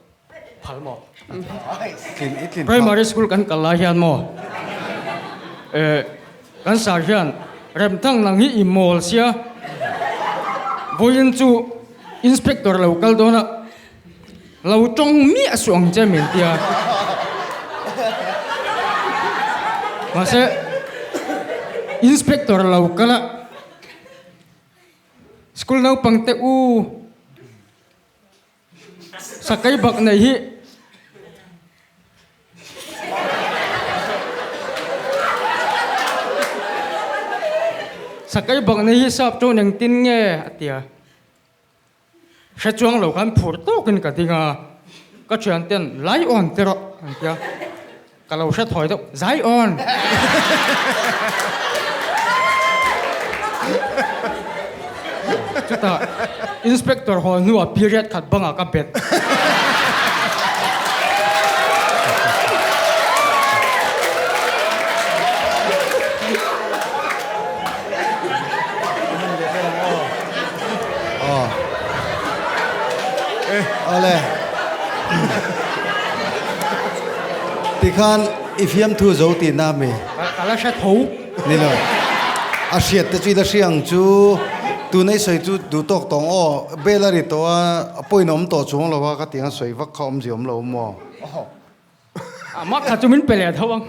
Phal maw? Tlin i tlin phal. Primary school kan kal lai hian maw eh kan sar hian Remthang nang hi i mawl sia vawiin chu inspector lo kal dawn a Lo tawng miah suh ang che min tia. Mahse inspector lo kal a, school naupang te u sakei bak nei hi Sakei bakna hi sap chuan engtin nge a ti a. Hre chuang lo khan phur tawkin ka ding a, ka thian ten lai awn ti rawh an ti a, ka lo hre thawi deuh, zai awn! Chutah inspector haw hnuah period khat bangah ka bet. Awle. Tikhan i fiamthu zo tihna mi? Ka la hre tho. Ni lo. A hriat te chu i la hria ang chu. Tuna i sawi chu duh tawk tawng aw. Bel a ri tawh a, a pawhin a awm tawh chuang lo a, ka tiang a sawi vak kha awmzia awm lo maw? A mak kha chu min pe leh tho ang.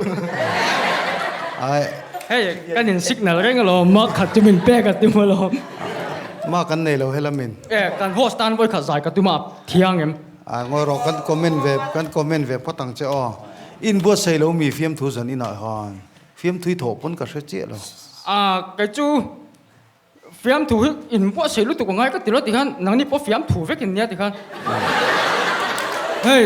Ai. Hei kan in signal reng alawm mak khat chu min pek a tum alawm. Mak kan nei lo helamin. E kan host tan vawi khat zai ka tum a thiang em. A ngawi rawh kan comment ve kan comment ve phawt ang che aw. In buatsaih lo mi fiamthu zan inah khan fiamthu i thawh pawn ka hre chiah lo. A kei chu Fiamthu hi in buatsaih lutuk a ngai ka ti lo tikhan nangni pawh fiamthu vek in nia tikhan hei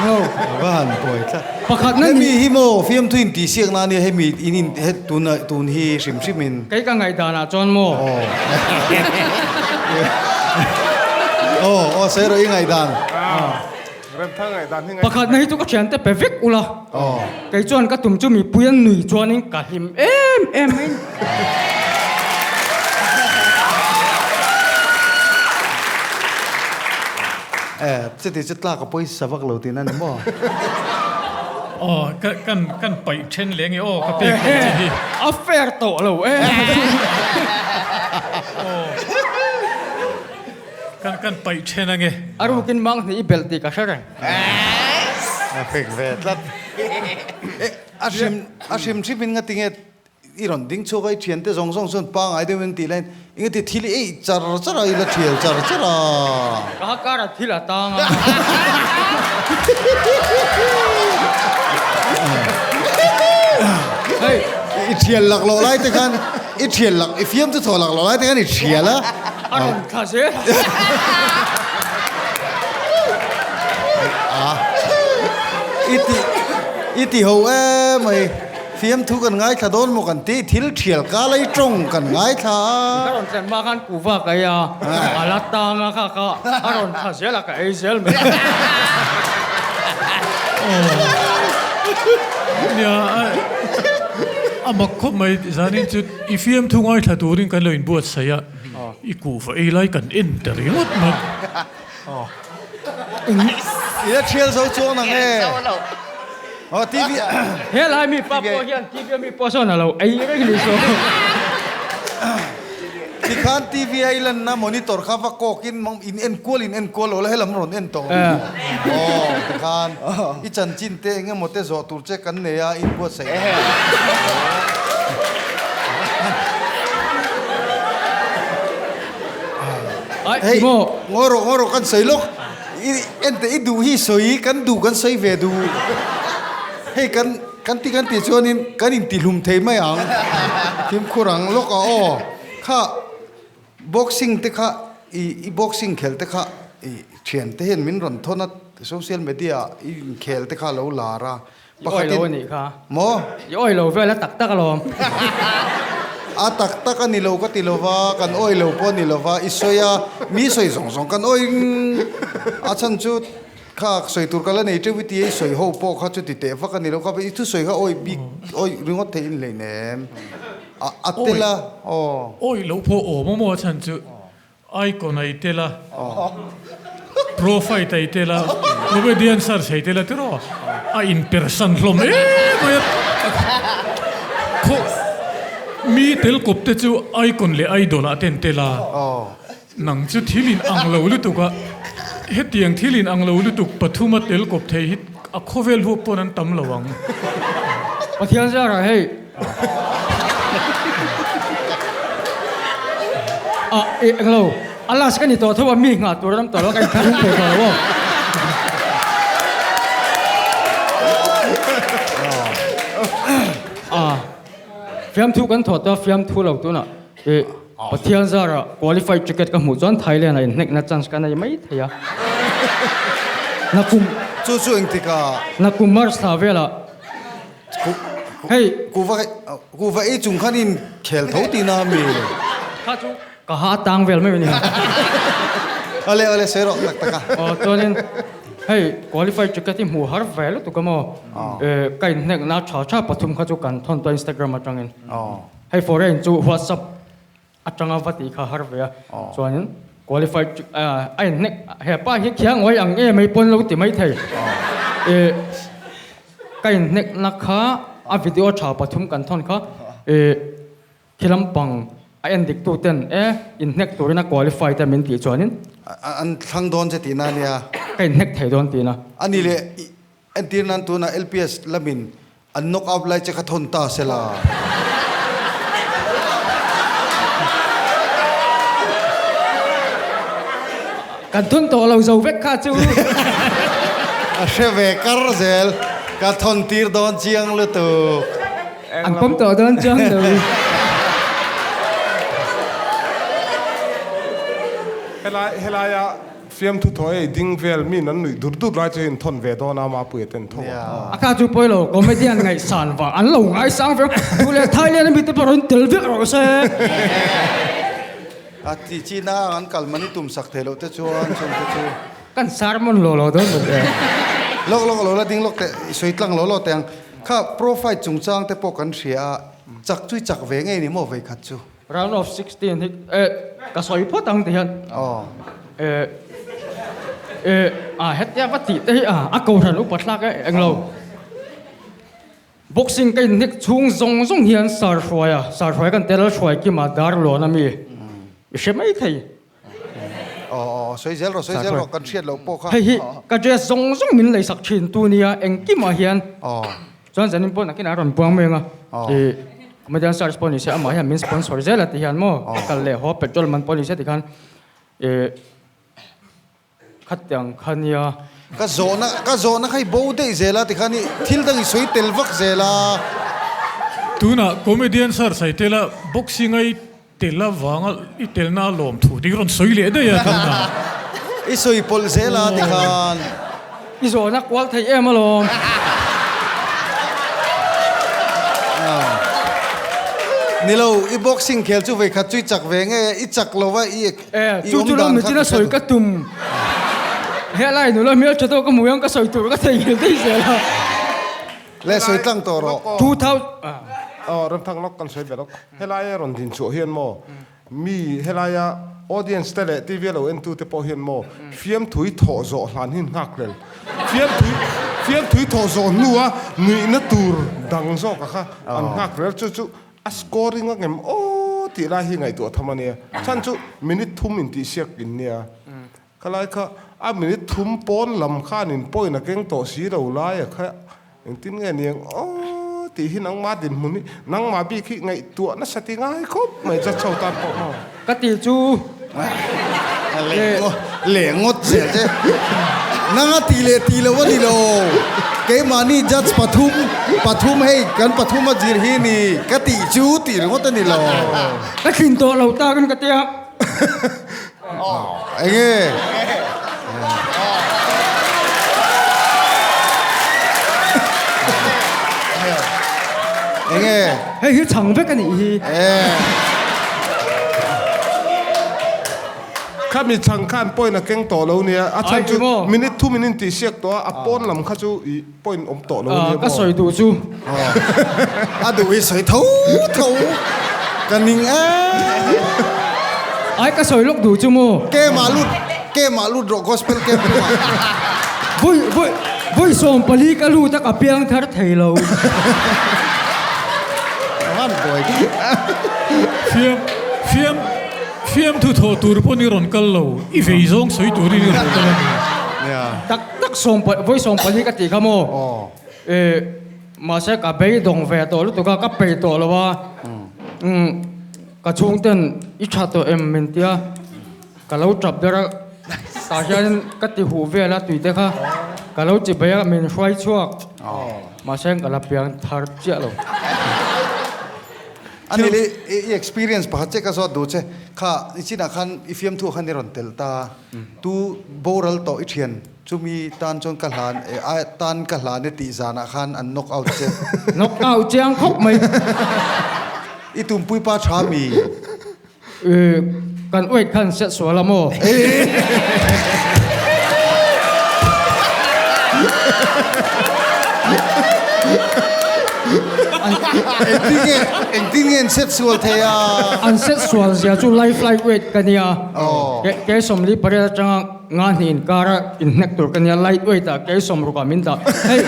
no va han buai tlat pakhat na hemi hi maw fiamthu in tih siak na ania hemi in in he tun tun hi hrim hrim in kei ka ngaihdan ah chuan maw aw aw sawi rawh i ngaihdan Pakhatna hi chu ka thiante pe vek ula, kei chuan ka tum chu mipui an nui chuanin ka hlim em em mai. Eh, chuti chu tlak a pawisa vak lo tihna ni maw? Aw, ka kan kan paih then leh nge aw ka pek ang che hi. A fair tawh lo e. Aw. Kan kan paih then ange. A rukin mang hnih i belh tih ka hre reng. A fek ve tlat. E, a hrim a hrim hrim in ngati nge i rawn ding chhuak a i thiante zawng zawng chuan pangai deuh in tih laiin i ngati thil i eih char char a i la thial char char a. Ka ha kar a thil a tang a. Hei, i thial lak loh lai te khan i thial lak i fiam chu thaw lak loh lai te khan i thial a. A rawn thla zel. A i ti i ti ho em mai fiamthu kan ngaithla dawn maw kan ti thil thial ka lai tawng kan ngaithla a. Ka rawn thlen hma khan kuhva ka ei a, a la tang a kha kha a rawn thla zel a ka ei zel mai. Nia a mak khawp mai zanin chu i fiamthu ngaithla turin kan lo inbuatsaih a. I kuhva ei lai kan en ta ringawt mai. I la thial zo chuang nang e. Aw TV. He lai mi pa pawh hian TV a mi pawh sawn a lo ei reng ni saw. Tikhan TV a i lanna monitor kha va kawk in in en kual in en kual lo la helam rawn en tawh ang. Aw tikhan i chanchin te eng emaw te zawh tur che kan nei a in buatsaih ang. Hei, ngawi rawh, ngawi rawh, kan sawi lawk. I ente i duh hi sawi, kan duh kan sawi ve duh. Hei kan kan ti kan tih chuanin kan intihlum thei mai ang. Fimkhur ang lawk a aw. Kha boxing te kha i i boxing khel te kha i thiante hian min rawn thawn a, social media ah i inkhel te kha a lo lar a. I awi lo a nih kha. Maw? I awi lo vel a tak tak alawm. A tak tak a ni lo ka ti lo va, kan awi lo pawh a ni lo va, i sawi a, mi sawi zawng zawng kan awi a chhan chu kha sawi tur ka la nei teuh i ti a, i sawi ho pawh kha chuti teh vak a ni lo kha, i thusawi kha awi bik awi ringawt theih in hlei nem a a tel a aw. Awi loh pawh awm a maw a chhan chu Icon a i tel a, Pro fight a i tel a, Comedian search a i tel a tiraw? A inpersan hlawm em mai a. Khaw mi tel kawp te chu Icon leh Idol ah te an tel a, nang chu thil in ang lo lutuk a, hetiang thil in ang lo lutuk pathum a tel kawp thei hi a khawvel huap pawn an tam lo ang. Pathian zarah hei. A eh englo a last ka ni tawh tho a mi nghah tur ram tawh lo ka inthlahrung thei tawh lo aw. A Fiamthu kan thawh tawh a, fiamthu lo tunah ih Pathian zara qualified ticket ka hmuh chuan Thailand ah inhnekna chance ka nei mai thei a. Nakum Chu chu engtik ah? Nakum March thla velah hei Kuva kuva ei chung khan in khel tho tihna a mi? Kha chu ka ha tang vel mai a ni. Awle awle sawi rawh tak tak a. Aw chuanin hei qualified ticket hi hmuh har ve lutuk a maw? Ka inhnekna tha tha pathum kha chu kan thawn tawh Instagram atangin. Hei foreign chu WhatsApp atanga va tih kha har ve a, chuanin qualified a inhnek hepa hi khiang uai ang em mai pawn lo ti mai thei. Ka inhnekna kha a video tha pathum kan thawn kha khi lampang a en dik tu ten e inhnek turin a qualified a min tih chuanin An thlang dawn che tihna ania. Ka inhnek thei dawn tihna. A ni leh Entir nan tunah LPS lamin an knock out lai che kha thawn ta se la. Kan thawn tawh lo zo vek kha chu. A hre ve kar zel, ka thawn tir dawn chiang lutuk. An pawm tawh dawn chiang lo. Helai helaia Fiamthu thaw ei ding vel min an nuih dur dur lai chu in thawn ve dawn a Mapuia ten tho a. A kha chu pawi lo, comedian ngaihsan vang an lo ngaisang vek duh leh Thailand a mite pawh rawn tel vek rawh se. A ti chi na ang an kal mani tum sak thei loh te chuan chung te chu. Kan sermon lo lo dawn mawni e. Lawk lawk lo la ding lawk teh i sawi tlang lo lo teh ang. Kha profile chungchang te pawh kan hria a, chak chu i chak ve ngei ni maw vei khat chu. Round of 16 hi eh ka sawi phawt ang ti hian eh eh a hetia va tih te hi a a kohhran upa thlak e englo boxing ka inhnek chhung zawng zawng hian sar hruai a sar hruai kan tel hruai kima dar lawn ami i hre mai thei. Aw aw sawi zel rawh sawi zel rawh kan hriat loh pawh kha. Hei hi ka dress zawng zawng min lei sak thin tu nia engkimah hian chuan zanin pawh nakinah a rawn buang mai ang a ih comedian search pawh ni se amah hian min sponsor zel a ti hian maw ka kal leh haw petrol man pawh ni se tikhan ih Khatiang kha nia. Ka zawhna ka zawhna kha i bo daih zel a tikhan i thil dang i sawi tel vak zel a. Tunah comedian sir sawi tel a boxing a i tel avanga i telna a lawm thu tih rawn sawi leh daih a tunah. I sawi pawlh zel a tikhan. I zawhna kual thei em alawm. Ni lo, i boxing khel chu vei khat chu i chak ve nge a, i chak lo va i E, chu chu lo mitin a sawi ka tum. Helai nula hmel tha tawk ka hmu ang ka sawi tur ka theihnghilh daih zel a. Le sawi tlang tawh rawh. Aw, Remthang lawk kan sawi ve lawk. Helai a rawn din chhuah hian maw Mi helaia audience te leh TV a lo entu te pawh hian maw fiamthui thawh zawh hlan hi nghak hlel. Fiamthui fiamthui thawh zawh hnua nuihna tur dang zawk a kha an nghak hlel. Chu chu a scoring a ngem aw tih lai hi ngaihtuah tham a nia. Chhan chu minute thum intihsiak in nia. Khalai kha a minute thum pawn lam khan in point a keng tawh si lo lai a kha engtin nge niang aw tih hi nangmah dinhmun hi nangmah bik hi ngaihtuah nasa ti ngai khawp mai cha chho tan pawh maw. Ka ti chu leh ngawt zel che nanga ti leh ti lo a ni lo keimahni judge pathum pathum hei kan pathum a zir hi ni ka tih chu tih ringawt a ni lo. Ka thlin tawh lo tak in ka tia. Enge? Enge? Hei hi chhang vek a nih hi. Khami chhang khan point a keng tawh lo nia, a chhan chu minute thu min intih siak tawh a, a pawn lam kha chu i point awm tawh lo nia maw? Ka sawi duh chu. A duh hi sawi tho tho ka ning em. Ai ka sawi lawk duh chu maw? Kemah lut kemah lut rawh gospel camp lamah. Vui vui vui 14 ka lut a ka piang thar thei lo. Van buai. Fiam fiam fiamthu thawh tur pawn i rawn kal lo, i vei zawng sawi turin i rawn kal a ni. Tak tak sawm vawi 14 ka tih kha maw? Eh, mahse ka beidawng ve tawh lutuk a, ka pei tawh lo a, umm ka chhungten i tha tawh em min tia, ka lo tap ber a, tah hianin ka ti huh vel a tui te kha, ka lo chi bei a min hruai chhuak, mahse ka la piang thar chiah lo. A ni le, i experience pakhat che ka zawt duh che. Kha i chinah khan i fiamthu ah khan i rawn telh ta. Tu boral tawh i thian chumi tan chuan ka hlan e a tan ka hlan e tih zanah khan an knock out che. Knock out chiang khawp mai. I tumpui pa tha mi. Kan weight khan set sual a maw? Engtin nge engtin nge an set sual thei a? An set sual zia chu life light weight ka nia. Kei 48 atanga nga hnih inkara inhnek tur ka nia light weight ah kei 60 ah min dah. Hei.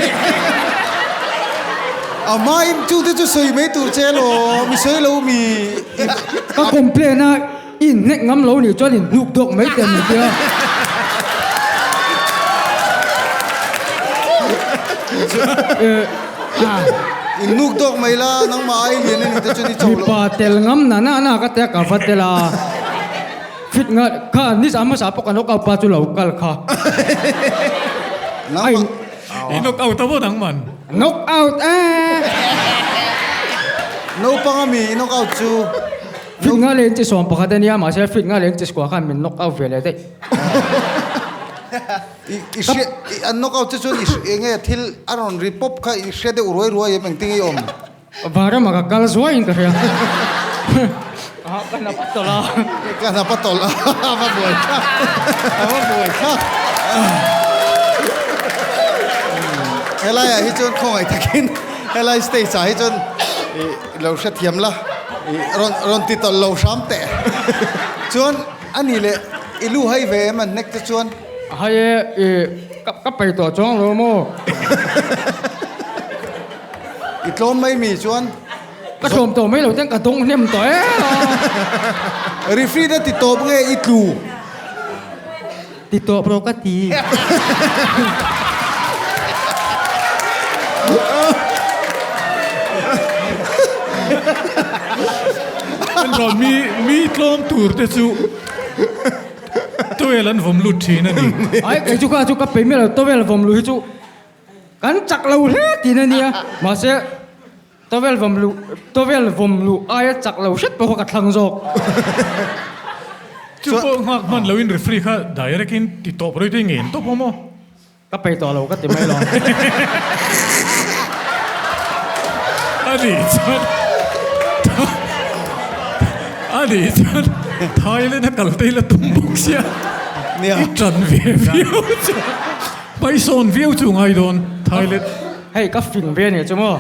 A hmain chu te chu sawi mai tur che law, mi sawi lo mi. Ka complain a, i inhnek ngam lo nih chuan in hnuk dawk mai teh min tia. In hnuk dawk mai la, nangmah ai lian a nih te chuan i cho lo. Mipa tel ngam na na na ka tia ka va tel a. Fit nga kha nizan hmasa pawh ka knock out pa chu lo kal kha. I knock out a maw nangman? Knock out e! Naupang a mi i knock out chu. Fit nga leh inchi 11 a nia mahse fit nga leh inchi square khan min knock out ve leh daih. I i hria i an knock out che chuan i eng nge thil a rawn ri pawp kha i hria deuh ruai ruai em engtin nge i awm? Vanram ah ka kal zuai in ka hria. Aha ka hnap a tawlh a. Ka hnap a tawlh a a va buai thlak a va buai thlak. Helai ah hi chuan khawngaih takin helai stage ah hi chuan i lo hrethiam la i rawn rawn ti tawlh lo hram teh. Chuan a ni leh i lu hai ve em an hnek te chuan. Hai e i ka ka peih tawh chuang lo maw. I tlawm mai mi chuan. Ka tlawm tawh mai lo ten ka dawng hnem tawh em a. Referee na ti tawp nge i tlu? Ti tawp rawh ka ti. Mi mi tlawm tur te chu towel an vawm lut thin a ni. Ai kei chu kha chu ka peih miah lo towel vawm luh hi chu Kan chak lo hle tih a nia, mahse towel vawm luh towel vawm luh aia chak lo hret pawh kha ka thlang zawk. Chu pawh nghak hman loin referee kha direct in ti tawp rei te ngen tawp awm aw. Ka peih tawh lo ka ti mai lo. A nih chuan a nih chuan Thailand a kal te ila tum bawk sia i ṭan ve viau chu. Paisawn viau chu ngai dawn Thailand. Hei ka fing ve ania chu maw.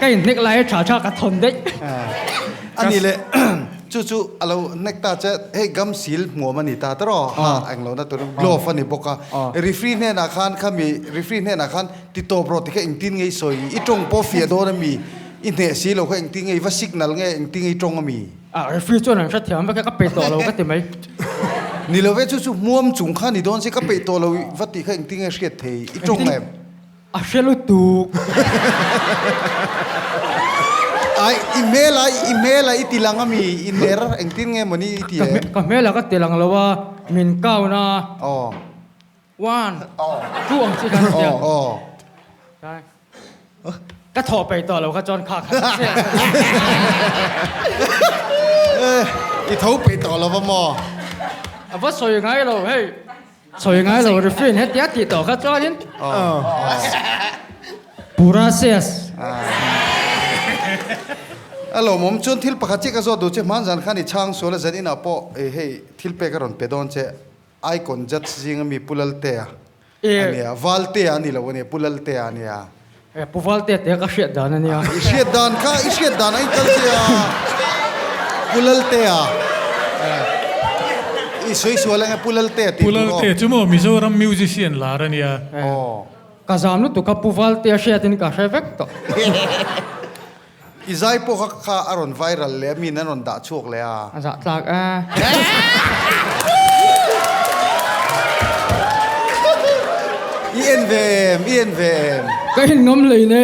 Ka inhnek lai a tha tha ka thawn daih. A ni le chu chu a lo hnek ta che hei gam sil hmuam a ni ta tawh ha englo na tur glove a ni bawk a referee hnenah khan khami referee hnenah khan ti tawp rawh tikha engtin nge i sawi i tawng pawh fiah dawn a mi i hneh si lo kha engtin nge i va signal nge engtin nge i tawng a mi. A referee chuan an hrethiam vek a, ka peih tawh lo ka ti mai. Ni lo ve, chu chu hmuam chung kha ni dawn si, ka peih tawh lo va tih kha engtin nge hriat thei i tawng em? A hre lutuk. Ai, i hmel a, i hmel a i ti lang a mi, i ner, engtin nge mawni i ti em? Ka hmel a ka ti lang lo a, min count a. Aw. One, two ang chi khan a tia. Ka thawh peih tawh lo kha chuan kha khat chiah. I tho peih tawh lo va maw? A va sawi ngai lo hei. Sawi ngai lo referee in hetia tih tawh kha chuanin Pura ses. A lawmawm chuan thil pakhat chiah ka zawt duh che hmanzan khan i chhang sual a zan inah pawh hei thil pek a rawn pe dawn che. Icon judge zinga mi Pu Laltea a nia, Valtea a ni lo a nia, Pu Laltea a nia. E, Pu Valtea tia ka hriat dan a nia. I hriat dan kha, i hriat dan a inkal sia, Pu Laltea. I sawi sual enge Pu Laltea tih tur aw. Pu Laltea chu maw Mizoram musician lar a nia. Aw. Ka zam lutuk kha Pu Valtea hriatin ka hre vek tawh. I zai pawh kha kha a rawn viral leh a mi in an rawn dah chhuak leh a. A zah tlak a. I en ve em? I en ve em? Ka en ngam lei ne.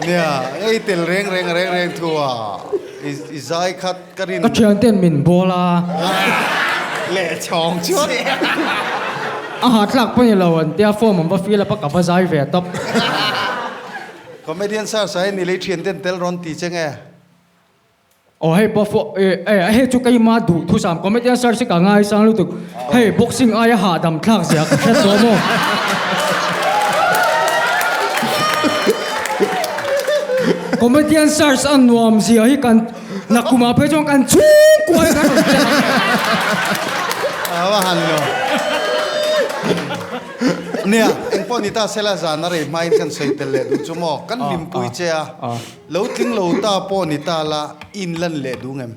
Nia, ei tel reng reng reng reng thu a. I zai khat ka rin. Ka thian ten min bawl a. Leh chhawng chuan. A ha tlak pawh ni lo an tia form an va fill up a ka va zai ve tawp. Comedian Search ah hian i lei thian ten tel rawn ti che nge? Aw hei pawh fo eh eh hei chu keima duh thusam Comedian Search hi ka ngaisang lutuk. Hei boxing aia hahdam thlak zia ka hre tawh maw? Comedian Search a nuam zia hi kan nakumah phei chuan kan chhungkua hi kan rawn tel ang. A va han lo. Nia, engpawh ni ta sela zan a rei hmain kan sawi tel leh duh chu maw? Kan hlimpui che a, lo tling lo ta pawh ni ta la, in lan leh duh ngem?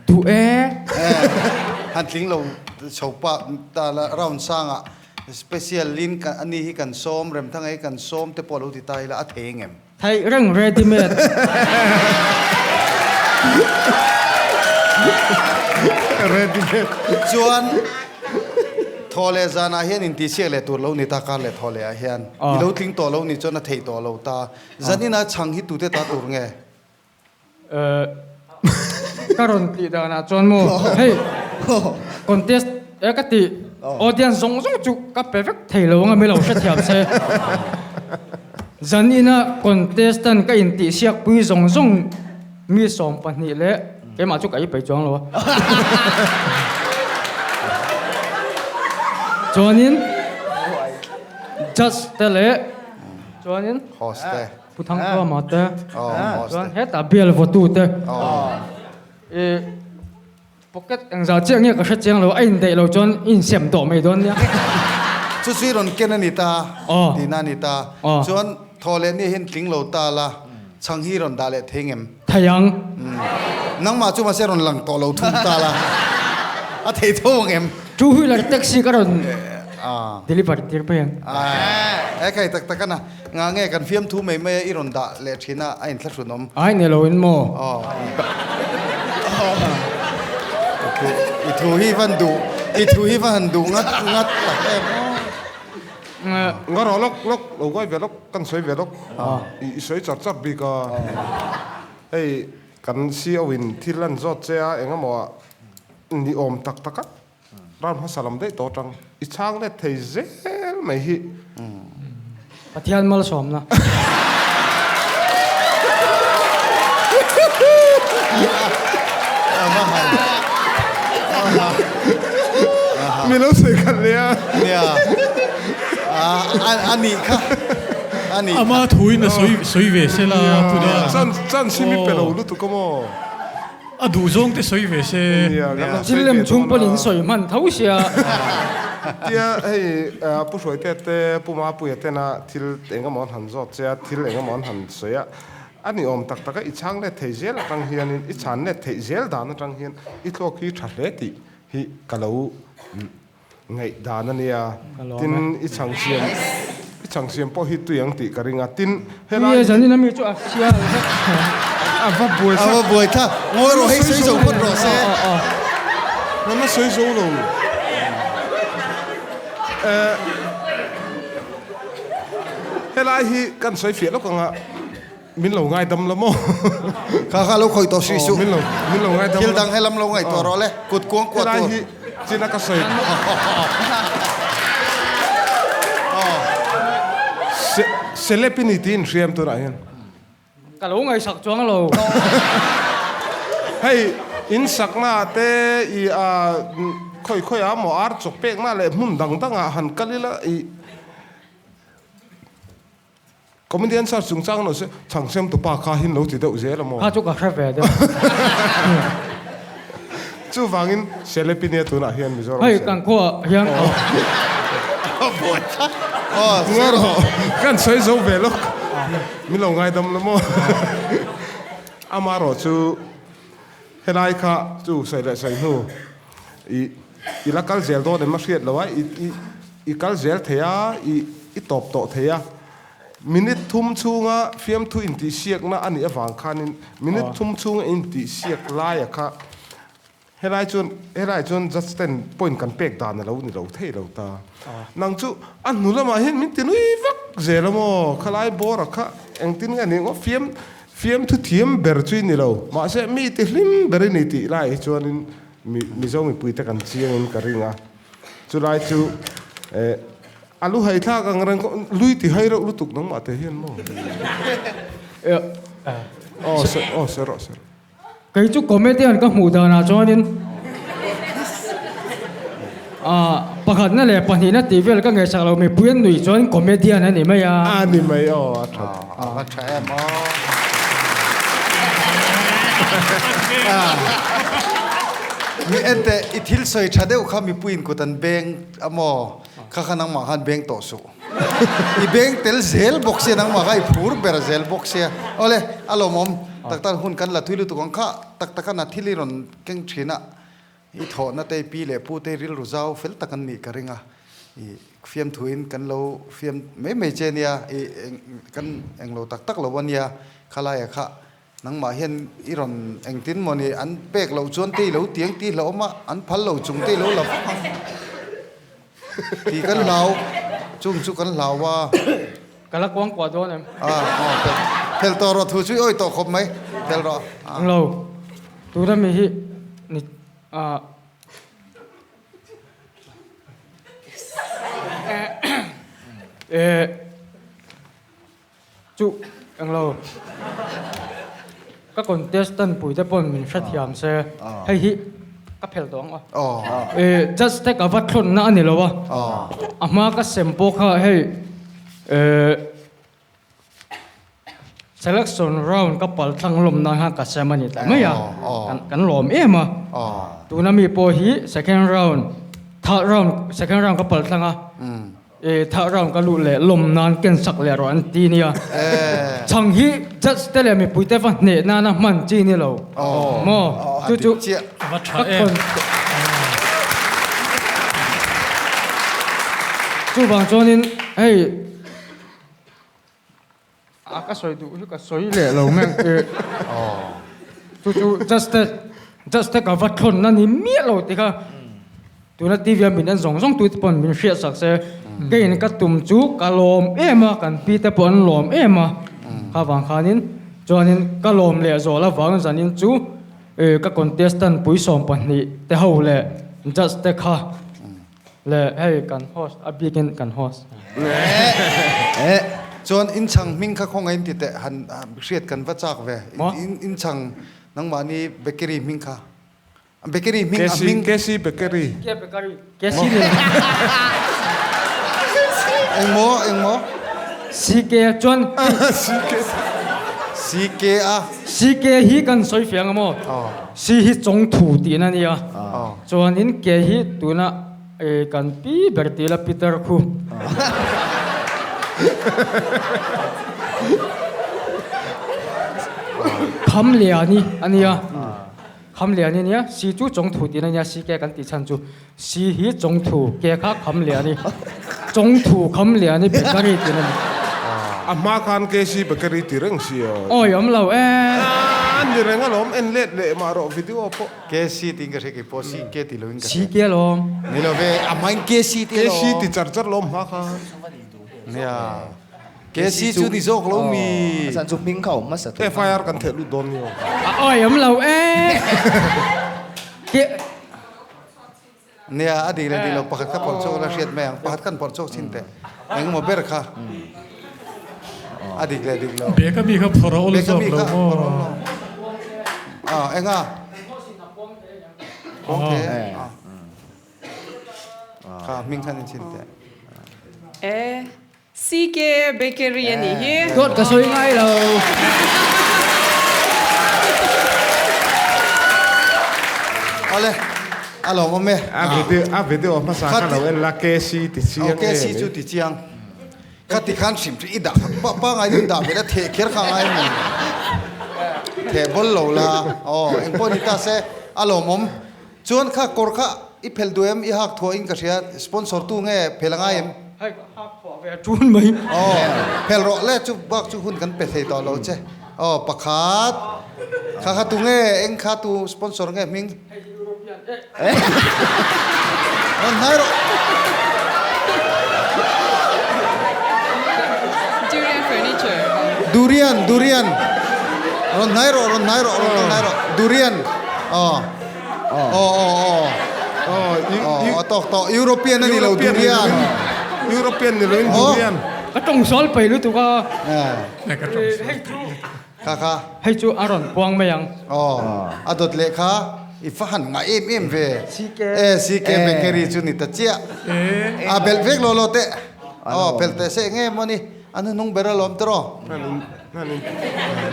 Duh e. Han tling lo chho pah ta la, round sangah special in ani hi kan sawm, Remthanga hi kan sawm te pawh lo ti ta ila a thei ngem? Theih reng ready made. Ready made. Chuan thaw leh zanah hian intihsiak leh tur lo ni ta kar leh thaw leh ah hian i lo tling tawh lo ni chuan a theih tawh lo ta. Zanina chhang hi tute ta tur nge? Ka rawn tih danah chuan maw hei contest e ka tih audience zawng zawng chu ka pe vek thei lo anga mi lo hrethiam se zanina contestant ka intihsiak pui zawng zawng mi 12 leh keimah chu ka ei peih chuang lo a chuanin judge te leh chuanin host te. Pu Thangthuama te chuan hetah bial vawtu te i pocket engzah chiah nge ka hre chiang lo a indaih lo chuan i insem tawh mai dawn nia. Chu chu i rawn ken a ni ta tihna a ni ta. Chuan thaw leh ni hian tling lo ta la chhang hi i rawn dah leh thei ngem? Thei ang. Nangmah chu mahse rawn lang tawh lo thung ta la a thei tho ang em? Two wheeler taxi ka rawn deliver tir phei ang. E khai tak tak a na. Nga nge kan fiamthu mai mai a i rawn dah leh thin a, a inthlahrun awm. Ai ni lo in maw? Aw. I thu hi van duh, i thu hi va han duh ngat ngat tak em aw. Nga rawh lawk lawk, lo ngawi ve lawk, kan sawi ve lawk. I sawi char char bik a. Hei kan CEO in thil an zawt che a, engemaw ah ni awm tak tak a. Ram hmasa lam daih tawh atang i chhang let thei zel mai hi. Pathian malsawmna. Mi lo sawi khat leh a. Nia. A nih kha. A nih kha. Ama thuin a sawi ve sela. Chance hi mi pe lo lutuk a maw. A duh zawng te sawi ve se. Thil lem chung pawhin in sawi hman tho sia. Tia hei Pu Hruaite te Pu Mapuia tena thil eng emaw an han zawt che a, thil eng emaw an han sawi a, a ni awm tak tak a, i chhang let thei zel atang hianin i chhan let theih zel dan atang hian i thluak hi tha hle tih hi ka lo Ngaihdan a nia. Tin, i chhang siam, i chhang siam pawh hi tui ang tih ka ring a. Tin, helai. Ni e, zanin ami chu a sial vek. A va buai thlak. A va buai thlak. Ngawi rawh, hei sawi zo phawt rawh se. Nana sawi zo lo. Helai hi kan sawi fiah lawk ang a. Min lo ngaidam la maw? Kha kha lo khawih tawh hrih suh. Min lo min lo ngaidam la. Thil dang helam lo ngaihtuah rawh le. Kut kuang kuah tur. Helai hi chin a ka sawi. Se celeb i ni tiin hriam tunah hian. Ka lo ngaihsak chuang lo. Hei in sakna te i a khawi khawi ah maw ar chawk pekna leh hmun dang dang ah han kal ila i Comedian search chungchang lo se chhang siam tu pa kha hin lo ti deuh zel a maw? Kha chu ka hre ve deuh. Chuvangin Selepi nia tunah hian Mizoram Hei kan khuaah hian Ngaw rawh kan sawi zo ve lawk min lo ngaidam la maw? Amaherawh chu helai kha chu sawi leh sawi hnu i i la kal zel dawn em a hriat lo a i i i kal zel thei a i i tawp tawh thei a minute thum chhunga fiamthu intihsiakna a nih avang khanin minute thum chhunga intihsiak laia kha helai chuan helai chuan judge ten point kan pek dan a lo ni lo thei lo ta nang chu a hnu lamah hian min ti nui vak zel a maw khalai bawra kha engtin nge ni ngawt fiam fiamthu thiam ber chu i ni lo mahse mi ti hlim ber i ni tih lai hi chuanin Mizo mipuite kan chiangin ka ring a, chulai chu eh. A lu hai thlak ang reng khaw lui ti hai reuh lutuk nangmah te hian maw? Aw se aw se rawh se rawh. Kei chu comedian ka hmuh danah chuanin ah pakhatna leh pahnihna tih vel ka ngaihsak lo mipui an nuih chuan comedian a ni mai a. A ni mai aw a tha. A va tha em aw. Mi ente i thil sawi tha deuh kha mipuiin kut an beng a maw? Kha kha nangmah khan beng tawh suh. I beng tel zel bawk sia nangmah kha i phur ber zel bawk sia. Awle, a lawmawm tak tak hun kan la thui lutuk ang kha tak taka na thil i rawn keng thin a, i thawhna te i pi leh pu te rilru zau fel tak an nih ka ring a, i fiamthuin kan lo fiam mai mai che nia, i kan englo tak tak lo a nia khalaiah kha Nangmah hian i rawn engtin maw ni an pek loh chuan te i lo tiang tih hlauhawm a, an phal lo chung te i lo la vak ang tih kan hlau, chung chu kan hlau a. Ka la kuang kuah dawn em? A, aw, phel, phel tawh rawh thu chu i awih tawh khawp mai, phel rawh. Englo, tuna mi hi ni, ah. Eh. Chu englo ka contestant pui te pawn min hrethiam se hei hi ka phel tawh ang aw. Eh judge te ka va thlawn na a ni lo a, a hma ka sem pawh kha hei eh selection round ka pal thlang lawm nan khan ka sem a ni ta mai a, kan lawm em a. Tuna mi pawh hi second round third round second round ka pal thlang a. E thah round ka luh leh lawm nan ken sak leh rawh an ti nia. Chhang hi judge te leh mipui te va hneh nana hman chi ni lo maw? Chu chu ka khawn chuvang chuanin hei A ka sawi duh hi ka sawi leh lo nge e. Chu chu just te just te ka va thlawn na ni miah lo ti kha tuna TV a min en zawng zawng tu te pawn min hriat sak se keiin ka tum chu ka lawm em a kan pi te pawh an lawm em a kha vang khanin chuanin ka lawm leh zawh avang zanin chu ka contestant pui 12 te ho leh judge te kha Le hei kan host a bikin kan host. Eh chuan inchhang hming kha khawngaih in ti teh han hriat kan va chak ve. Inchhang nangmahni bakery hming kha. Bakery hming a hming. KC Bakery. KC Bakery. KC ni. Engmaw engmaw. CK chuan. CK. CK a. CK hi kan sawi fiang a maw? C hi chawngthu tihna a nia. Chuanin ke hi tuna kan pi ber tih la Peter khu. Khamliani a nia. Khamliani a nia. Si chu Chawngthu tihna a nia. Si ke kan tih chhan chu Si hi Chawngthu, ke kha Khamliani. Chawngthu Khamliani Bakery tihna a ni. A hma khan KC Bakery ti reng si aw. Awi awm lo e. A ni reng alawm en let leh mah rawh video pawh. KC tiin ka hria kei pawh CK ti loin ka hria. CK alawm. Ni lo ve, a hmain KC ti alawm. KC ti char char lawm hma kha. Nia, KC chu ni zawk lo mi. A chan chu hming kha awm hmasa thei. FIR kan theh lut dawn ni aw. A awih awm lo e. Nia, a dik leh dik lo pakhat kha pawrh chhuak la hriat mai ang, pakhat khan pawrh chhuak chin teh. Engemaw ber kha a dik leh dik lo. Beka mi kha phawrh a awl zawk lo maw? A enga? Pawng the a. Kha hming khan in chin teh. E CK Bakery a nih hi. Dawt ka sawi ngai lo. Awle, a lawmawm e. A video a video hmasa kha lo en la KC ti chiang e. KC chu ti chiang. Kha ti khan hrim hrim i dah pa pangai deuh dah ve la theh kher kha ngai maw theh bawl lo la aw engpawh ni ta se a lawmawm chuan kha kawr kha i phel duh em i hak thuah in ka hria sponsor tu nge phel a ngai em hei ka hak thuah ve a tun mai aw phel rawh le chu bak chu hun kan pe thei tawh lo che aw pakhat kha kha tu nge eng kha tu sponsor nge hming hei European eh Rawn hnai rawh. Durian furniture. Durian, durian. Rawn hnai rawh, rawn hnai rawh, rawn hnai rawh. Durian. Aw. Aw, aw, aw. Aw, a tawk tawh. European a ni lo, durian. European ni loin durian. Ka tawng sual pai lutuk a. Ka tawng sual. Hei chu. Kha kha. Hei chu a rawn puang mai ang. Aw, a dawt leh kha i fa han ngah em em ve. CK. E, CK Bakery chu ni ta chiah. A belh vek law law teh. Aw, belh teh se eng em maw ni. A hnuhnung ber alawm tiraw?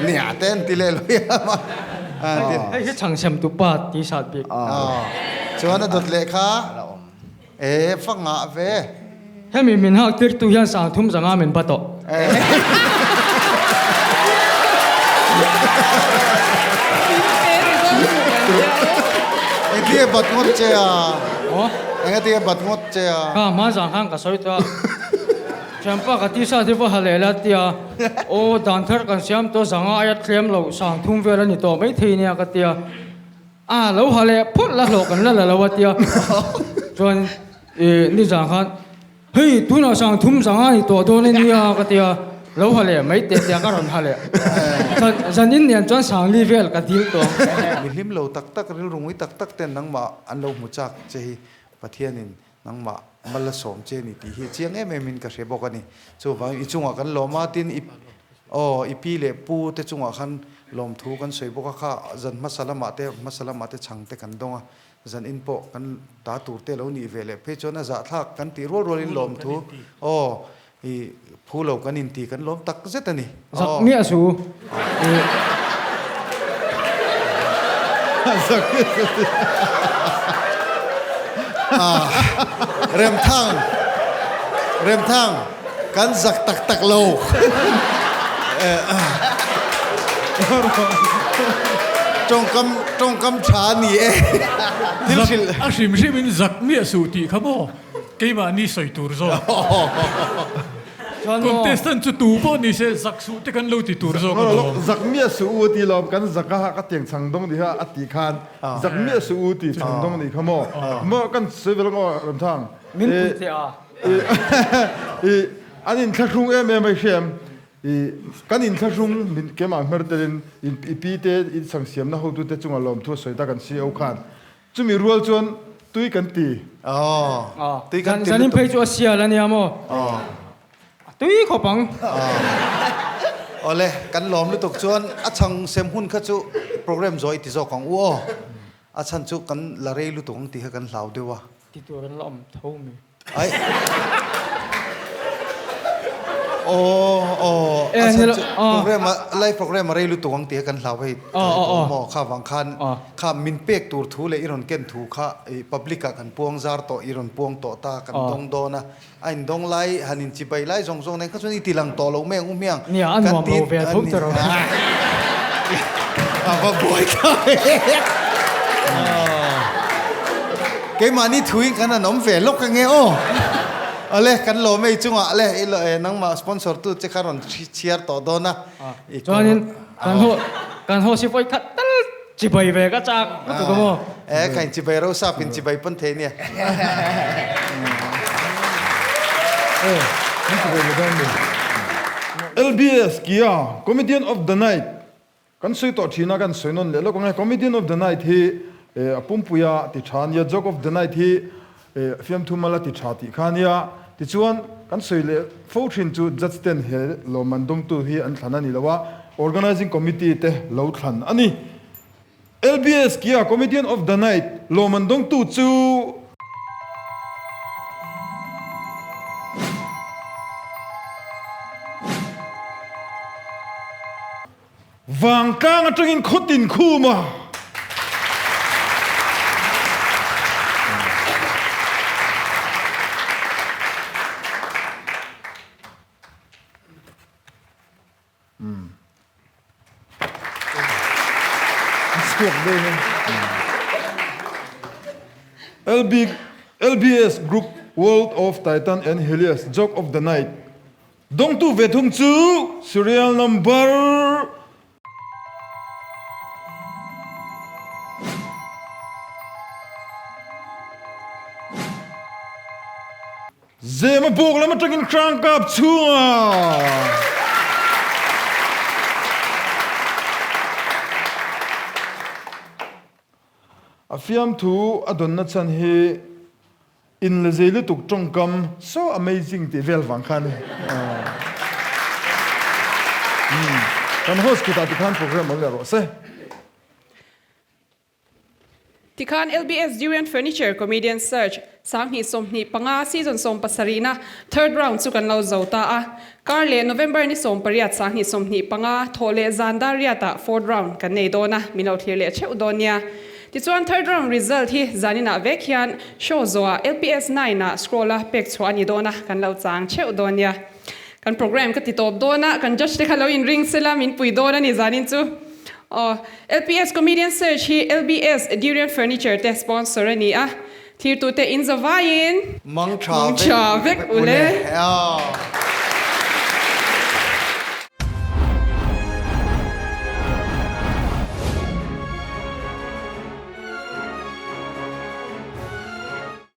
Nia te an ti leh lo i a. Hei hi chhang sem tu pa ti sat bik. Chuan a dawt leh kha e fa ngah ve. Hemi min hak tir tu hian sang thum zanga min ba tawh. Engtinge bat ngawt che a? Engatinge bat ngawt che a? Kha hma zang khan ka sawi tawh a. Thianpa ka tisa te va ha leh la tia, aw dan thar kan siam tawh zanga aia tlem lo sang thum vel a ni tawh maithei nia ka tia, a lo ha leh phawt la hlawh kan la la lo a tia, chuan ih nizan khan hei tunah sang thum zanga a ni tawh dawn a nia ka tia, lo ha leh mai teh tia ka rawn ha leh, zan zanin nen chuan sangli vel ka dil tawh ang. Mi hlim lo tak tak rilru ngui tak tak ten nangmah an lo hmu chak che hi Pathianin Nangmah mal a sawm che ni tih hi a chiang em em in ka hre bawk a ni. Chuvangin i chungah kan lawm a, tin i aw i pi leh pu te chungah khan lawmthu kan sawi bawk a, kha zan hmasa lamah te hmasa lamah te chhang te kan dawng a, zan in pawh kan ta tur te lo nih ve leh phei chuan a zahthlak kan tih rual rualin lawmthu aw i phu lo kan inti kan lawm tak zet a ni. Zak miah su. Zak miah su ti. Remthang, Remthang, kan zak tak tak lo. Tawngkam, tawngkam tha a ni e. Thil hrilh. A hrim hrimin zak miah su tih kha maw? Keimahni sawi tur zawk. Contestant chu tu pawh ni se zak suh te kan lo ti tur zawk alawm. Zak miah suh u ti lawm kan zak a ka tiang chhang dawng ni kha a ti khan zak miah suh u ti chhang dawng ni kha maw maw kan sawi ve lawk aw Ramthang. Min pui che a. I an inthlahrung em em a i hria em i kan inthlahrung min keimah hmer telin i pi te i chhang siamna hotute chunga lawmthu a sawi ta kan CEO khan Chumi rual chuan tui kan ti. Aw, tui kan ti lutuk. Zanin phei chu a sial a nia maw? A tui khawp ang. Awle, kan lawm lutuk chuan a chhang sem hun kha chu program zawi ti zawk ang u aw. A chhan chu kan la rei lutuk ang tih kha kan hlau deuh a. Ti tur an la awm tho mi. Ai. Aw aw a chhan chu program a live program a rei lutuk ang tih kha kan hlau hei maw kha vang khan kha min pek tur thu leh i rawn ken thu kha i public ah kan puang zar tawh i rawn puang tawh ta kan dawng dawn a a in dawng lai han in chibai lai zawng zawng nen kha chuan i ti lang tawh lo mai ang u hmiang kan ti a va buai ta ve. Keimahni thuin kan han awm ve lawk ange aw. Awle, kan lawm ei chungah le i lo nangmah sponsor tu che kha rawn chhiar tawh dawn a. Chuanin kan ho kan ho si vawi khat tal chibai ve ka chak lutuk a maw. E kha in chibai ro sap in chibai pawn thei nia. LBS Kia Comedian of the Night Kan sawi tawh thin a, kan sawi nawn leh lawk ang e. Comedian of the night hi a pumpuia ti tha a nia, joke of the night hi fiamthu mal a ti tha tih kha a nia. Tichuan, kan sawi leh fo thin chu judge ten he lawmman dawngtu hi an thlan a ni lo a, organising committee te lo thlan a ni. LBS Kia Comedian of the Night lawmman dawngtu chu. Vangtlang atangin khawtin khum a. LB, LBS Group World of Titan and Helios Joke of the Night Dawngtu ve thung chu serial number Zema buk lam atangin hrang kap chhunga. A fiamthu a dawnna chhan hi. In la zei lutuk tawngkam so amazing tih vel vang khan kan host kutah tikhan program awm leh rawh se. Tikhan LBS Durian Furniture Comedian Search 2025 Season 17 na third round chu kan lo zo ta a. Kar leh November ni 18 2025 thawh leh zan dar riatah fourth round kan nei dawn a, min lo thlir leh theuh dawn nia. Tichuan third round result hi zaninah vek hian show zawhah LPS nine ah scroll a pek chhuah a ni dawn a, kan lo chang theuh dawn nia. Kan program ka ti tawp dawn a, kan judge te kha lo inring sela min pui dawn a ni zanin chu. Aw, LPS Comedian Search hi LBS Durian Furniture te sponsor a ni a, thirtute in zavaiin Mang tha vek ule. Aw.